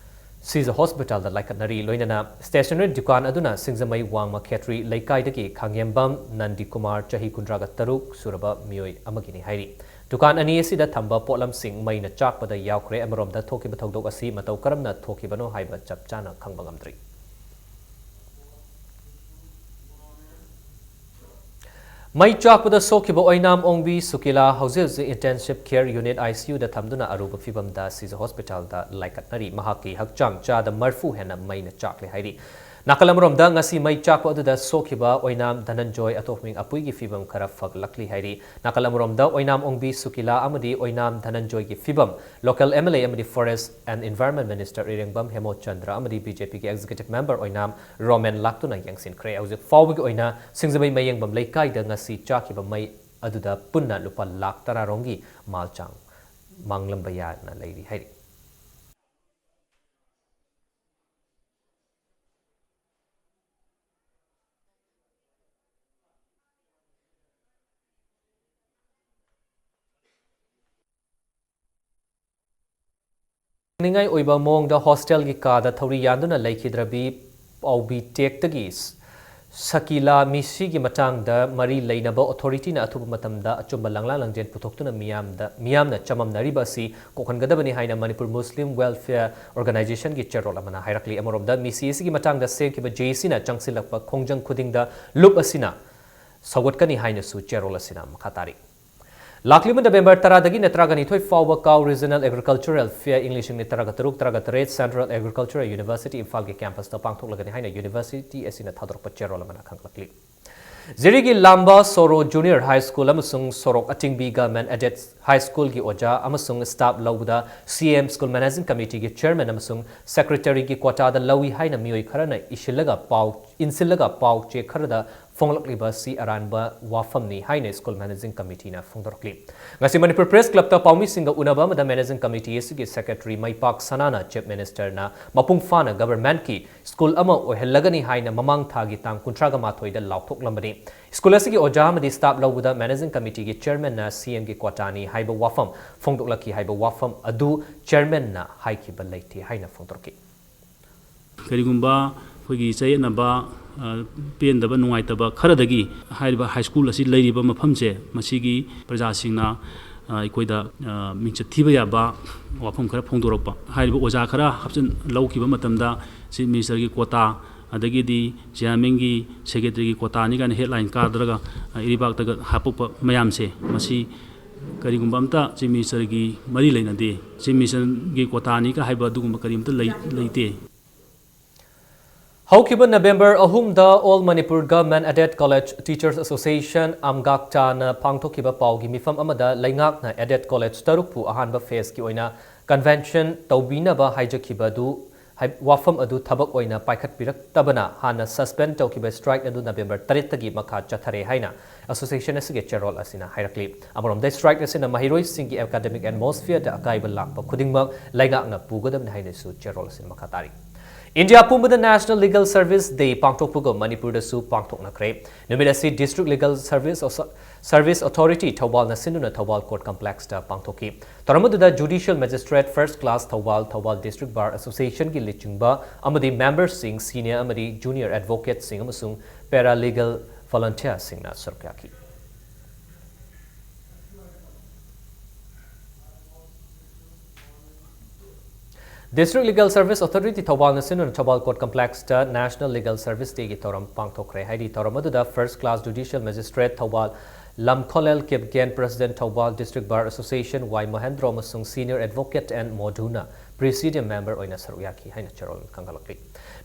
ꯁꯤꯖ ꯍꯣꯁꯄꯤꯇꯥꯜꯗ ꯂꯥꯏꯀꯠꯅꯔꯤ꯫ ꯂꯣꯏꯅꯅ ꯁ꯭ꯇꯦꯁꯅꯔꯤ ꯗꯨꯀꯥꯟ ꯑꯗꯨꯅ ꯁꯤꯡꯖꯃꯩ ꯋꯥꯡꯃ ꯈꯦꯇ꯭ꯔꯤ ꯂꯩꯀꯥꯏꯗꯒꯤ ꯈꯥꯉꯦꯝꯕꯝ ꯅꯟꯗꯤꯀꯨꯃꯥꯔ ꯆꯍꯤ ꯀꯨꯟꯊ꯭ꯔꯥꯒ ꯇꯔꯨꯛ ꯁꯨꯔꯕ ꯃꯤꯑꯣꯏ ꯑꯃꯒꯤꯅꯤ ꯍꯥꯏꯔꯤ꯫ ꯗꯨꯀꯥꯟ ꯑꯅꯤ ꯑꯁꯤꯗ ꯊꯝꯕ ꯄꯣꯠꯂꯝꯁꯤꯡ ꯃꯩꯅ ꯆꯥꯛꯄꯗ ꯌꯥꯎꯈ꯭ꯔꯦ꯫ ꯑꯃꯔꯣꯝꯗ ꯊꯣꯛꯈꯤꯕ ꯊꯧꯗꯣꯛ ꯑꯁꯤ ꯃꯇꯧ ꯀꯔꯝꯅ ꯊꯣꯛꯈꯤꯕꯅꯣ ꯍꯥꯏꯕ ꯆꯞ ꯆꯥꯅ ꯈꯪꯕ ꯉꯝꯗ꯭ꯔꯤ꯫ ꯃꯩ ꯆꯥꯛꯄꯗ ꯁꯣꯛꯈꯤꯕ ꯑꯣꯏꯅꯥꯝ ꯑꯣꯡꯕꯤ ꯁꯨꯀꯤꯂꯥ ꯍꯧꯖꯤꯛ ꯍꯧꯖꯤꯛ intensive care unit, ICUꯗ ꯊꯝꯗꯨꯅ ꯑꯔꯨꯕ ꯐꯤꯚꯝꯗ ꯁꯤꯖ ꯍꯣꯁꯄꯤꯇꯥꯜꯗ ꯂꯥꯏꯀꯠꯅꯔꯤ꯫ ꯃꯍꯥꯛꯀꯤ ꯍꯛꯆꯥꯡ ꯆꯥꯗ ꯃꯔꯐꯨ ꯍꯦꯟꯅ ꯃꯩꯅ ꯆꯥꯛꯂꯦ ꯍꯥꯏꯔꯤ꯫ ꯅꯥꯀꯜ ꯑꯃꯔꯣꯝꯗ ꯉꯁꯤ ꯃꯩ ꯆꯥꯛꯄ ꯑꯗꯨꯗ ꯁꯣꯛꯈꯤꯕ ꯑꯣꯏꯅꯥꯝ ꯙꯅꯟꯖꯣꯏ ꯑꯇꯣꯞꯃꯤꯡ ꯑꯄꯨꯏꯒꯤ ꯐꯤꯚꯝ ꯈꯔ ꯐꯒꯠꯂꯛꯂꯤ ꯍꯥꯏꯔꯤ꯫ ꯅꯥꯀꯜ ꯑꯃꯔꯣꯝꯗ ꯑꯣꯏꯅꯥꯝ ꯑꯣꯡꯕꯤ ꯁꯨꯀꯤꯂꯥ ꯑꯃꯗꯤ ꯑꯣꯏꯅꯥꯝ ꯙꯅꯟꯖꯣꯏꯒꯤ ꯐꯤꯚꯝ local MLA ꯑꯃꯗꯤ Forest and Environment Minister ꯏꯔꯦꯡꯕꯝ ꯍꯦꯃꯣꯆꯟꯗ꯭ꯔ ꯑꯃꯗꯤ BJPꯒꯤ executive member ꯑꯣꯏꯅꯥꯝ ꯔꯣꯃꯦꯟ ꯂꯥꯛꯇꯨꯅ ꯌꯦꯡꯁꯤꯟꯈ꯭ꯔꯦ꯫ ꯍꯧꯖꯤꯛ ꯐꯥꯎꯕꯒꯤ ꯑꯣꯏꯅ ꯁꯤꯡꯖꯃꯩ ꯃꯌꯦꯡꯕꯝ ꯂꯩꯀꯥꯏꯗ ꯉꯁꯤ ꯆꯥꯛꯈꯤꯕ ꯃꯩ ꯑꯗꯨꯗ ꯄꯨꯟꯅ ꯂꯨꯄꯥ ꯂꯥꯈ ꯇꯔꯥ ꯔꯣꯝꯒꯤ ꯃꯥꯜꯆꯥꯡ ꯃꯥꯡꯂꯝꯕ ꯌꯥꯅ ꯂꯩꯔꯤ ꯍꯥꯏꯔꯤ꯫ ꯅꯤꯡꯉꯥꯏ ꯑꯣꯏꯕ ꯃꯑꯣꯡꯗ ꯍꯣꯁꯇꯦꯜꯒꯤ ꯀꯥꯗ ꯊꯧꯔꯤ ꯌꯥꯟꯗꯨꯅ ꯂꯩꯈꯤꯗ꯭ꯔꯕꯤ ꯄꯥꯎꯕꯤ ꯇꯦꯛꯇꯒꯤ ꯁꯀꯤꯂꯥ ꯃꯤꯁꯤꯒꯤ ꯃꯇꯥꯡꯗ ꯃꯔꯤ ꯂꯩꯅꯕ ꯑꯣꯊꯣꯔꯤꯇꯤꯅ ꯑꯊꯨꯕ ꯃꯇꯝꯗ ꯑꯆꯨꯝꯕ ꯂꯥꯡꯂꯥꯡ ꯂꯥꯡꯖꯦꯜ ꯄꯨꯊꯣꯛꯇꯨꯅ ꯃꯤꯌꯥꯝꯗ, ꯃꯤꯌꯥꯝꯅ ꯆꯃꯝꯅꯔꯤꯕ ꯑꯁꯤ ꯀꯣꯛꯍꯟꯒꯗꯕꯅꯤ ꯍꯥꯏꯅ ꯃꯅꯤꯄꯨꯔ ꯃꯨꯁꯂꯤꯝ ꯋꯦꯜꯐꯤꯌꯔ ꯑꯣꯔꯒꯅꯥꯏꯖꯦꯁꯟꯒꯤ ꯆꯦꯔꯣꯜ ꯑꯃꯅ ꯍꯥꯏꯔꯛꯂꯤ꯫ ꯑꯃꯔꯣꯝꯗ ꯃꯤꯁꯤ ꯑꯁꯤꯒꯤ ꯃꯇꯥꯡꯗ ꯁꯦꯝꯈꯤꯕ ꯖꯦ ꯁꯤꯅ ꯆꯪꯁꯤꯜꯂꯛꯄ ꯈꯣꯡꯖꯪ ꯈꯨꯗꯤꯡꯗ ꯂꯨꯞ ꯑꯁꯤꯅ ꯁꯧꯒꯠꯀꯅꯤ ꯍꯥꯏꯅꯁꯨ ꯆꯦꯔꯣꯜ ꯑꯁꯤꯅ ꯃꯈꯥ ꯇꯥꯔꯤ꯫ ꯂꯥꯛꯂꯤꯕ ꯅꯕꯦꯝꯕꯔ ꯇꯔꯥꯗꯒꯤꯅ ꯇꯔꯥꯒ ꯅꯤꯊꯣꯏ ꯐꯥꯎꯕ ꯀꯥꯎ Regional Agricultural Fair ꯏꯪ ꯂꯤꯁꯤꯡ ꯇꯔꯥꯒ ꯇꯔꯨꯛ, ꯇꯔꯥꯒ ꯇꯔꯦꯠ Central Agricultural University ꯏꯝꯐꯥꯜꯒꯤ campusꯇ ꯄꯥꯡꯊꯣꯛꯂꯒꯅꯤ ꯍꯥꯏꯅ university ꯑꯁꯤꯅ ꯊꯥꯗꯣꯔꯛꯄ ꯆꯦꯔꯣꯜ ꯑꯃꯅ ꯈꯪꯂꯛꯂꯤ꯫ ꯖꯤꯔꯤꯒꯤ ꯂꯥꯝꯕ ꯁꯣꯔꯣ Junior High School ꯑꯃꯁꯨꯡ ꯁꯣꯔꯣꯛ ꯑꯇꯤꯡꯕꯤ Government Aided High Schoolꯒꯤ ꯑꯣꯖꯥ ꯑꯃꯁꯨꯡ staff ꯂꯧꯕꯗ CM School Managing Committeeꯒꯤ chairman ꯑꯃꯁꯨꯡ secretaryꯒꯤ quotaꯗ ꯂꯧꯏ ꯍꯥꯏꯅ ꯃꯤꯑꯣꯏ ꯈꯔꯅ ꯏꯁꯤꯜꯂꯒ ꯄꯥꯎ, ꯏꯟꯁꯤꯜꯂꯒ ꯄꯥꯎ ꯆꯦ ꯈꯔꯗ ꯐꯣꯡꯂꯛꯂꯤꯕ ꯑꯁꯤ ꯑꯔꯥꯟꯕ ꯋꯥꯐꯝꯅꯤ ꯍꯥꯏꯅ ꯁ꯭ꯀꯨꯜ ꯃꯦꯅꯦꯖꯤꯡ ꯀꯃꯤꯇꯤꯅ ꯐꯣꯡꯗꯣꯔꯛꯂꯤ꯫ ꯉꯁꯤ ꯃꯅꯤꯄꯨꯔ ꯄ꯭ꯔꯦꯁ ꯀ꯭ꯂꯕꯇ ꯄꯥꯎꯃꯤꯁꯤꯡꯒ ꯎꯅꯕ ꯑꯃꯗ ꯃꯦꯅꯦꯖꯤꯡ ꯀꯃꯤꯇꯤ ꯑꯁꯤꯒꯤ ꯁꯦꯀ꯭ꯔꯦꯇꯔꯤ ꯃꯩꯄꯥꯛ ꯁꯅꯥꯅ ꯆꯤꯐ ꯃꯤꯅꯤꯁꯇꯔꯅ ꯃꯄꯨꯡ ꯐꯥꯅ ꯒꯚꯔꯟꯃꯦꯟꯠꯀꯤ ꯁ꯭ꯀꯨꯜ ꯑꯃ ꯑꯣꯏꯍꯜꯂꯒꯅꯤ ꯍꯥꯏꯅ ꯃꯃꯥꯡ ꯊꯥꯒꯤ ꯇꯥꯡ ꯀꯨꯟꯊ꯭ꯔꯥꯒ ꯃꯥꯊꯣꯏꯗ ꯂꯥꯎꯊꯣꯛꯂꯝꯕꯅꯤ꯫ ꯁ꯭ꯀꯨꯜ ꯑꯁꯤꯒꯤ ꯑꯣꯖꯥ ꯑꯃꯗꯤ ꯁ꯭ꯇꯥꯐ ꯂꯧꯕꯗ ꯃꯦꯅꯦꯖꯤꯡ ꯀꯃꯤꯇꯤꯒꯤ ꯆꯤꯌꯔꯃꯦꯟꯅ ꯁꯤꯑꯦꯝꯒꯤ ꯀ꯭ꯋꯥꯇꯥꯅꯤ ꯍꯥꯏꯕ ꯋꯥꯐꯝ ꯐꯣꯡꯗꯣꯛꯂꯛꯈꯤ ꯍꯥꯏꯕ ꯋꯥꯐꯝ ꯑꯗꯨ ꯆꯤꯌꯔꯃꯦꯟꯅ ꯍꯥꯏꯈꯤꯕ ꯂꯩꯇꯦ ꯍꯥꯏꯅ ꯐꯣꯡꯗꯣꯔꯛꯈꯤ꯫ ꯀꯔꯤꯒꯨꯝꯕ ꯑꯩꯈꯣꯏꯒꯤ ꯆꯌꯦꯠꯅꯕ, ꯑ, ꯄꯦꯟꯗꯕ, ꯅꯨꯡꯉꯥꯏꯇꯕ ꯈꯔꯗꯒꯤ ꯍꯥꯏꯔꯤꯕ ꯍꯥꯏ ꯁ꯭ꯀꯨꯜ ꯑꯁꯤ ꯂꯩꯔꯤꯕ ꯃꯐꯝꯁꯦ, ꯃꯁꯤꯒꯤ ꯄ꯭ꯔꯖꯥꯁꯤꯡꯅ, ꯑ, ꯑꯩꯈꯣꯏꯗ, ꯑ, ꯃꯤꯡꯆꯠ ꯊꯤꯕ ꯌꯥꯕ ꯋꯥꯐꯝ ꯈꯔ ꯐꯣꯡꯗꯣꯔꯛꯄ, ꯍꯥꯏꯔꯤꯕ ꯑꯣꯖꯥ ꯈꯔ ꯍꯥꯞꯆꯤꯟ ꯂꯧꯈꯤꯕ ꯃꯇꯝꯗ ꯆꯤꯐ ꯃꯤꯅꯤꯁꯇꯔꯒꯤ ꯀ꯭ꯋꯥꯇꯥ, ꯑꯗꯒꯤꯗꯤ ꯆꯤꯌꯥꯔꯃꯦꯟꯒꯤ, ꯁꯦꯀ꯭ꯔꯦꯇꯔꯤꯒꯤ ꯀ꯭ꯋꯥꯇꯥꯅꯤ ꯀꯥꯏꯅ ꯍꯦꯗꯂꯥꯏꯟ ꯀꯥꯗ꯭ꯔꯒ, ꯑ, ꯏꯔꯩꯕꯥꯛꯇꯒ ꯍꯥꯞꯄꯛꯄ ꯃꯌꯥꯝꯁꯦ, ꯃꯁꯤ ꯀꯔꯤꯒꯨꯝꯕ ꯑꯝꯇ ꯆꯤꯐ ꯃꯤꯅꯤꯁꯇꯔꯒꯤ ꯃꯔꯤ ꯂꯩꯅꯗꯦ꯫ ꯆꯤꯐ ꯃꯤꯅꯤꯁꯇꯔꯒꯤ ꯀ꯭ꯋꯥꯇꯥꯅꯤꯒ ꯍꯥꯏꯕ ꯑꯗꯨꯒꯨꯝꯕ ꯀꯔꯤꯝꯇ ꯂꯩ-, ꯂꯩꯇꯦ꯫ ꯍꯧꯈꯤꯕ ꯅꯕꯦꯝꯕꯔ ꯑꯍꯨꯝꯗ All Manipur Government Aided College Teachers Association, ꯑꯝꯒꯥꯛꯇꯥꯅ ꯄꯥꯡꯊꯣꯛꯈꯤꯕ ꯄꯥꯎꯒꯤ ꯃꯤꯐꯝ ꯑꯃꯗ ꯂꯩꯉꯥꯛꯅ aided college ꯇꯔꯨꯛꯄꯨ ꯑꯍꯥꯟꯕ ꯐꯦꯖꯀꯤ ꯑꯣꯏꯅ convention ꯇꯧꯕꯤꯅꯕ ꯍꯥꯏꯖꯈꯤꯕꯗꯨ, ꯍꯥꯏ-, ꯋꯥꯐꯝ ꯑꯗꯨ ꯊꯕꯛ ꯑꯣꯏꯅ ꯄꯥꯏꯈꯠꯄꯤꯔꯛꯇꯕꯅ ꯍꯥꯟꯅ suspend ꯇꯧꯈꯤꯕ strike ꯑꯗꯨ ꯅꯕꯦꯝꯕꯔ ꯇꯔꯦꯠꯇꯒꯤ ꯃꯈꯥ ꯆꯠꯊꯔꯦ ꯍꯥꯏꯅ association ꯑꯁꯤꯒꯤ ꯆꯦꯔꯣꯜ ꯑꯁꯤꯅ ꯍꯥꯏꯔꯛꯂꯤ꯫ ꯑꯃꯔꯣꯝꯗ, strike ꯑꯁꯤꯅ ꯃꯍꯩꯔꯣꯏꯁꯤꯡꯒꯤ academic atmosphere ꯗ ꯑꯀꯥꯏꯕ ꯂꯥꯛꯄ ꯈꯨꯗꯤꯡꯃꯛ ꯂꯩꯉꯥꯛꯅ ꯄꯨꯒꯗꯕꯅꯤ ꯍꯥꯏꯅꯁꯨ ꯆꯦꯔꯣꯜ ꯑꯁꯤꯅ ꯃꯈꯥ ꯇꯥꯔꯤ꯫ ꯏꯟꯗꯤꯌꯥ ꯄꯨꯝꯕꯗ National Legal Service Day ꯄꯥꯡꯊꯣꯛꯄꯒꯨꯝ ꯃꯅꯤꯄꯨꯔꯗꯁꯨ ꯄꯥꯡꯊꯣꯛꯅꯈ꯭ꯔꯦ꯫ ꯅꯨꯃꯤꯠ ꯑꯁꯤ District Legal Service Auso-, Service Authority ꯊꯧꯕꯥꯜꯅ ꯁꯤꯟꯗꯨꯅ ꯊꯧꯕꯥꯜ Court Complex ꯇ ꯄꯥꯡꯊꯣꯛꯈꯤ꯫ ꯊꯧꯔꯝ ꯑꯗꯨꯗ Judicial Magistrate First Class Thoubal, Thoubal District Bar Association ꯒꯤ ꯂꯨꯆꯤꯡꯕ ꯑꯃꯗꯤ member ꯁꯤꯡ, senior ꯑꯃꯗꯤ junior advocate ꯁꯤꯡ ꯑꯃꯁꯨꯡ paralegal volunteer ꯁꯤꯡꯅ ꯁꯔꯨꯛ ꯌꯥꯈꯤ꯫ District Legal Service Authority ꯊꯧꯕꯥꯜꯅ ꯁꯤꯟꯗꯨꯅ ꯊꯧꯕꯥꯜ Court Complex ꯇ National Legal Service Day ꯒꯤ ꯊꯧꯔꯝ ꯄꯥꯡꯊꯣꯛꯈ꯭ꯔꯦ꯫ ꯍꯥꯏꯔꯤ ꯊꯧꯔꯝ ꯑꯗꯨꯗ First Class Judicial Magistrate Thoubal ꯂꯝꯈꯣꯂꯦꯜ Kipgen, President Thoubal District Bar Association ꯋꯥꯏ ꯃꯍꯦꯟꯗ꯭ꯔꯣ ꯑꯃꯁꯨꯡ Senior Advocate ꯑꯦꯟ ꯃꯣꯙꯨꯅ Presidium Member ꯑꯣꯏꯅ ꯁꯔꯨꯛ ꯌꯥꯈꯤ ꯍꯥꯏꯅ ꯆꯦꯔꯣꯜꯅ ꯈꯪꯍꯜꯂꯛꯂꯤ꯫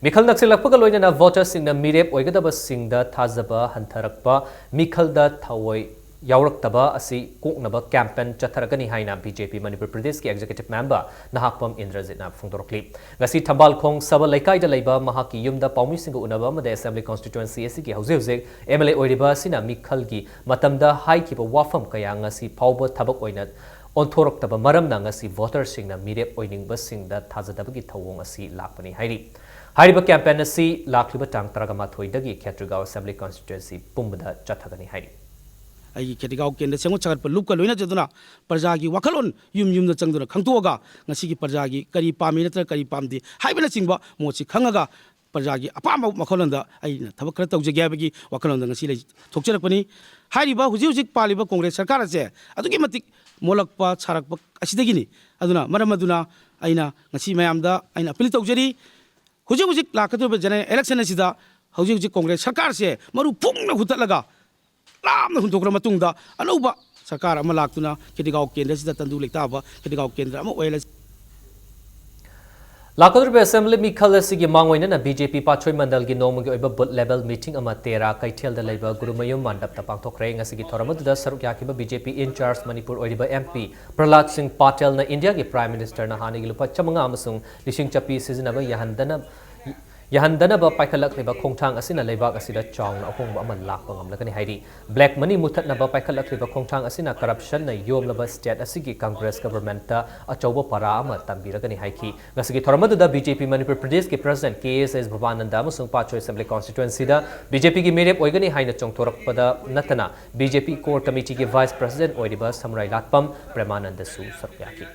ꯃꯤꯈꯜ ꯅꯛꯁꯤꯜꯂꯛꯄꯒ ꯂꯣꯏꯅꯅ voter ꯁꯤꯡꯅ ꯃꯤꯔꯦꯞ ꯑꯣꯏꯒꯗꯕꯁꯤꯡꯗ ꯊꯥꯖꯕ ꯍꯟꯊꯔꯛꯄ, ꯃꯤꯈꯜꯗ ꯊꯑꯣꯏ ꯌꯥꯎꯔꯛꯇꯕ ꯑꯁꯤ ꯀꯣꯛꯅꯕ campaign ꯆꯠꯊꯔꯒꯅꯤ ꯍꯥꯏꯅ BJP ꯃꯅꯤꯄꯨꯔ ꯄ꯭ꯔꯗꯦꯁꯀꯤ executive member ꯅꯍꯥꯛꯄꯝ ꯏꯟꯗ꯭ꯔꯖꯤꯠꯅ ꯐꯣꯡꯗꯣꯔꯛꯂꯤ꯫ ꯉꯁꯤ ꯊꯝꯕꯥꯜꯈꯣꯡ ꯁꯕ ꯂꯩꯀꯥꯏꯗ ꯂꯩꯕ ꯃꯍꯥꯛꯀꯤ ꯌꯨꯝꯗ ꯄꯥꯎꯃꯤꯁꯤꯡꯒ ꯎꯅꯕ ꯑꯃꯗ Assembly constituency ꯑꯁꯤꯒꯤ ꯍꯧꯖꯤꯛ ꯍꯧꯖꯤꯛ MLA ꯑꯣꯏꯔꯤꯕ ꯑꯁꯤꯅ ꯃꯤꯈꯜꯒꯤ ꯃꯇꯝꯗ ꯍꯥꯏꯈꯤꯕ ꯋꯥꯐꯝ ꯀꯌꯥ ꯉꯁꯤ ꯐꯥꯎꯕ ꯊꯕꯛ ꯑꯣꯏꯅ ꯑꯣꯟꯊꯣꯔꯛꯇꯕ ꯃꯔꯝꯅ ꯉꯁꯤ voterꯁꯤꯡꯅ ꯃꯤꯔꯦꯞ ꯑꯣꯏꯅꯤꯡꯕꯁꯤꯡꯗ ꯊꯥꯖꯗꯕꯒꯤ ꯊꯧꯑꯣꯡ ꯑꯁꯤ ꯂꯥꯛꯄꯅꯤ ꯍꯥꯏꯔꯤ꯫ ꯍꯥꯏꯔꯤꯕ campaign ꯑꯁꯤ ꯂꯥꯛꯂꯤꯕ ꯇꯥꯡ ꯇꯔꯥꯃꯥꯊꯣꯏꯗꯒꯤ ꯈꯦꯇ꯭ꯔꯤꯒꯥꯎ Assembly constituency ꯄꯨꯝꯕꯗ ꯆꯠꯊꯒꯅꯤ ꯍꯥꯏꯔꯤ꯫ ꯑꯩꯒꯤ ꯈꯦꯇ꯭ꯔꯤꯒꯥꯎ ꯀꯦꯟꯗ꯭ꯔ ꯁꯦꯝꯒꯠ ꯁꯥꯒꯠꯄ ꯂꯨꯞꯀ ꯂꯣꯏꯅꯖꯗꯨꯅ ꯄ꯭ꯔꯖꯥꯒꯤ ꯋꯥꯈꯜꯂꯣꯟ ꯌꯨꯝ ꯌꯨꯝꯗ ꯆꯪꯗꯨꯅ ꯈꯪꯗꯣꯛꯑꯒ ꯉꯁꯤꯒꯤ ꯄ꯭ꯔꯖꯥꯒꯤ ꯀꯔꯤ ꯄꯥꯝꯃꯤ ꯅꯠꯇ꯭ꯔꯒ ꯀꯔꯤ ꯄꯥꯝꯗꯦ ꯍꯥꯏꯕꯅꯆꯤꯡꯕ ꯃꯣꯠꯁꯤ ꯈꯪꯉꯒ ꯄ꯭ꯔꯖꯥꯒꯤ ꯑꯄꯥꯝꯕ ꯋꯥꯈꯜꯂꯣꯟꯗ ꯑꯩꯅ ꯊꯕꯛ ꯈꯔ ꯇꯧꯖꯒꯦ ꯍꯥꯏꯕꯒꯤ ꯋꯥꯈꯜꯂꯣꯟꯗ ꯉꯁꯤ ꯂꯩ ꯊꯣꯛꯆꯔꯛꯄꯅꯤ꯫ ꯍꯥꯏꯔꯤꯕ ꯍꯧꯖꯤꯛ ꯍꯧꯖꯤꯛ ꯄꯥꯜꯂꯤꯕ ꯀꯣꯡꯒ꯭ꯔꯦꯁ ꯁꯔꯀꯥꯔ ꯑꯁꯦ ꯑꯗꯨꯛꯀꯤ ꯃꯇꯤꯛ ꯃꯣꯠꯂꯛꯄ ꯁꯥꯔꯛꯄ ꯑꯁꯤꯗꯒꯤꯅꯤ꯫ ꯑꯗꯨꯅ ꯃꯔꯝ ꯑꯗꯨꯅ ꯑꯩꯅ ꯉꯁꯤ ꯃꯌꯥꯝꯗ ꯑꯩꯅ appeal ꯇꯧꯖꯔꯤ, ꯍꯧꯖꯤꯛ ꯍꯧꯖꯤꯛ ꯂꯥꯛꯀꯗꯧꯔꯤꯕ general election ꯑꯁꯤꯗ ꯍꯧꯖꯤꯛ ꯍꯧꯖꯤꯛ ꯀꯣꯡꯒ꯭ꯔꯦꯁ ꯁꯔꯀꯥꯔꯁꯦ ꯃꯔꯨ ꯐꯨꯡꯅ ꯍꯨꯠꯇꯠꯂꯒ ꯂꯥꯞꯅ ꯍꯨꯟꯗꯣꯛꯈ꯭ꯔ ꯃꯇꯨꯡꯗ ꯑꯅꯧꯕ ꯁꯔꯀꯥꯔ ꯑꯃ ꯂꯥꯛꯇꯨꯅ ꯈꯦꯇ꯭ꯔꯤꯒꯥꯎ ꯀꯦꯟꯗ꯭ꯔꯁꯤꯗ ꯇꯪꯗꯨ ꯂꯩꯇꯥꯕ ꯈꯦꯇ꯭ꯔꯤꯒꯥꯎ ꯀꯦꯟꯗ꯭ꯔ ꯑꯃ ꯑꯣꯏꯍꯜꯂꯁꯤ꯫ ꯂꯥꯛꯀꯗꯧꯔꯤꯕ Assembly ꯃꯤꯈꯜ ꯑꯁꯤꯒꯤ ꯃꯥꯡꯑꯣꯏꯅꯅ BJP ꯄꯥꯠꯁꯣꯏ ꯃꯟꯗꯜꯒꯤ ꯅꯣꯡꯃꯒꯤ ꯑꯣꯏꯕ booth level meeting ꯑꯃ ꯇꯦꯔꯥ ꯀꯩꯊꯦꯜꯗ ꯂꯩꯕ ꯒꯨꯔꯨꯃꯌꯨꯝ ꯃꯟꯗꯞꯇ ꯄꯥꯡꯊꯣꯛꯈ꯭ꯔꯦ꯫ ꯉꯁꯤꯒꯤ ꯊꯧꯔꯝ ꯑꯗꯨꯗ ꯁꯔꯨꯛ ꯌꯥꯈꯤꯕ BJP in charge ꯃꯅꯤꯄꯨꯔ ꯑꯣꯏꯔꯤꯕ MP ꯄ꯭ꯔꯍꯂꯥꯗ ꯁꯤꯡ ꯄꯥꯇꯦꯜꯅ ꯏꯟꯗꯤꯌꯥꯒꯤ Prime Ministerꯅ ꯍꯥꯟꯅꯒꯤ ꯂꯨꯄꯥ ꯆꯥꯃꯉꯥ ꯑꯃꯁꯨꯡ ꯂꯤꯁꯤꯡ ꯆꯠꯄꯤ ꯁꯤꯖꯤꯟꯅꯕ ꯌꯥꯍꯟꯗꯅ ꯌꯥꯍꯟꯗꯅꯕ ꯄꯥꯏꯈꯠꯂꯛꯂꯤꯕ ꯈꯣꯡꯊꯥꯡ ꯑꯁꯤꯅ ꯂꯩꯕꯥꯛ ꯑꯁꯤꯗ ꯆꯥꯎꯅ ꯑꯍꯣꯡꯕ ꯑꯃ ꯂꯥꯛꯄ ꯉꯝꯂꯒꯅꯤ ꯍꯥꯏꯔꯤ꯫ Black money ꯃꯨꯊꯠꯅꯕ ꯄꯥꯏꯈꯠꯂꯛꯂꯤꯕ ꯈꯣꯡꯊꯥꯡ ꯑꯁꯤꯅ corruptionꯅ ꯌꯣꯝꯂꯕ state ꯑꯁꯤꯒꯤ Congress governmentꯇ ꯑꯆꯧꯕ ꯄꯥꯔꯥ ꯑꯃ ꯇꯝꯕꯤꯔꯒꯅꯤ ꯍꯥꯏꯈꯤ꯫ ꯉꯁꯤꯒꯤ ꯊꯧꯔꯝ ꯑꯗꯨꯗ BJP ꯃꯅꯤꯄꯨꯔ ꯄ꯭ꯔꯗꯦꯁꯀꯤ President ꯀꯦ ꯑꯦꯁ ꯑꯦꯁ ꯚꯕꯥꯅꯟꯗ ꯑꯃꯁꯨꯡ ꯄꯥꯠꯁꯣꯏ Assembly constituencyꯗ BJPꯒꯤ ꯃꯤꯔꯦꯞ ꯑꯣꯏꯒꯅꯤ ꯍꯥꯏꯅ ꯆꯣꯡꯊꯣꯔꯛꯄꯗ ꯅꯠꯇꯅ BJP Core Committeeꯒꯤ Vice President ꯑꯣꯏꯔꯤꯕ ꯁꯝꯔꯥꯏ ꯂꯥꯠꯄꯝ ꯄ꯭ꯔꯦꯃꯥꯅꯟꯗꯁꯨ ꯁꯔꯨꯛ ꯌꯥꯈꯤ꯫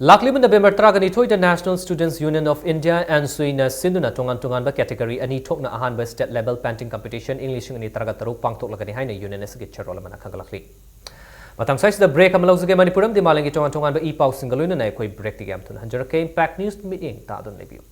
ꯂꯥꯛꯂꯤꯕ November ꯇꯔꯥꯒ ꯅꯤꯊꯣꯏꯗ National Students Union of India, NSUIꯅ ꯁꯤꯟꯗꯨꯅ ꯇꯣꯉꯥꯟ ꯇꯣꯉꯥꯟꯕ category ꯑꯅꯤ ꯊꯣꯛꯅ ꯑꯍꯥꯟꯕ state level painting competition ꯏꯪ ꯂꯤꯁꯤꯡ ꯑꯅꯤ ꯇꯔꯥꯒ ꯇꯔꯨꯛ ꯄꯥꯡꯊꯣꯛꯂꯒꯅꯤ ꯍꯥꯏꯅ union ꯑꯁꯤꯒꯤ ꯆꯦꯔꯣꯜ ꯑꯃꯅ ꯈꯪꯒꯠꯂꯛꯂꯤ꯫ ꯃꯇꯥꯡ ꯁ꯭ꯋꯥꯏꯁꯤꯗ break ꯑꯃ ꯂꯧꯖꯒꯦ꯫ ꯃꯅꯤꯄꯨꯔ ꯑꯃꯗꯤ ꯃꯥꯂꯦꯝꯒꯤ ꯇꯣꯉꯥꯟ ꯇꯣꯉꯥꯟꯕ ꯏ ꯄꯥꯎꯁꯤꯡꯒ ꯂꯣꯏꯅꯅ ꯑꯩꯈꯣꯏ breakꯇꯒꯤ ꯌꯥꯝ ꯊꯨꯅ ꯍꯟꯖꯔꯛꯀꯦ꯫ Impact News ꯃꯤꯠꯌꯦꯡ ꯇꯥꯗꯨꯅ ꯂꯩꯕꯤꯌꯨ꯫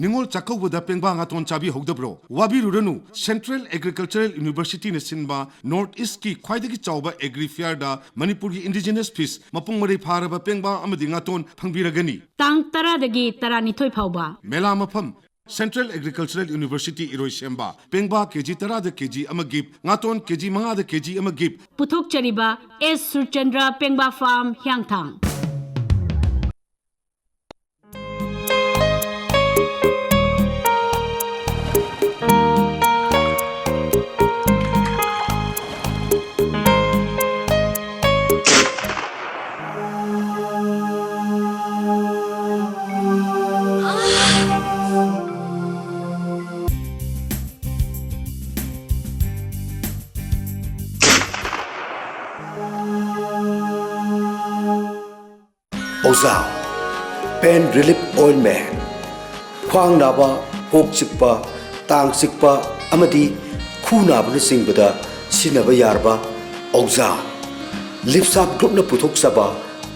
ꯅꯤꯉꯣꯜ ꯆꯥꯛꯀꯧꯕꯗ ꯄꯦꯡꯕꯥ ꯉꯥꯇꯣꯟ ꯆꯥꯕꯤꯍꯧꯗꯕ꯭ꯔꯣ? ꯋꯥꯕꯤꯔꯨꯔꯅꯨ, Central Agricultural Universityꯅ ꯁꯤꯟꯕ North Eastꯀꯤ ꯈ꯭ꯋꯥꯏꯗꯒꯤ ꯆꯥꯎꯕ Agri Fairꯗ ꯃꯅꯤꯄꯨꯔꯒꯤ Indigenous Fish ꯃꯄꯨꯡ ꯃꯔꯩ ꯐꯥꯔꯕ ꯄꯦꯡꯕꯥ ꯑꯃꯗꯤ ꯉꯥꯇꯣꯟ ꯐꯪꯕꯤꯔꯒꯅꯤ꯫ ꯇꯥꯡ ꯇꯔꯥꯗꯒꯤ ꯇꯔꯥꯅꯤꯊꯣꯏ ꯐꯥꯎꯕ꯫ ꯃꯦꯂꯥ ꯃꯐꯝ, Central Agricultural University ꯏꯔꯣꯏꯁꯦꯝꯕ꯫ ꯄꯦꯡꯕꯥ ꯀꯦꯖꯤ ꯇꯔꯥꯗ ꯀꯦꯖꯤ ꯑꯃ gift, ꯉꯥꯇꯣꯟ ꯀꯦꯖꯤ ꯃꯉꯥꯗ ꯀꯦꯖꯤ ꯑꯃ gift꯫ ꯄꯨꯊꯣꯛꯆꯔꯤꯕ ꯑꯦꯁ ꯁꯨꯔꯆꯟꯗ꯭ꯔ ꯄꯦꯡꯕꯥ ꯐꯥꯔꯝ, ꯍꯤꯌꯥꯡꯊꯥꯡ꯫ ꯑꯣꯖꯥꯝ Pain Relief Ointment꯫ ꯈ꯭ꯋꯥꯡ ꯅꯥꯕ, ꯀꯣꯛ ꯆꯤꯛꯄ, ꯇꯥꯡ ꯆꯤꯛꯄ ꯑꯃꯗꯤ ꯈꯨ ꯅꯥꯕꯅꯆꯤꯡꯕꯗ ꯁꯤꯖꯤꯟꯅꯕ ꯌꯥꯔꯕ ꯑꯣꯖꯥꯝ꯫ ꯂꯤꯞꯁꯥꯞ ꯒ꯭ꯔꯨꯞꯅ ꯄꯨꯊꯣꯛꯆꯕ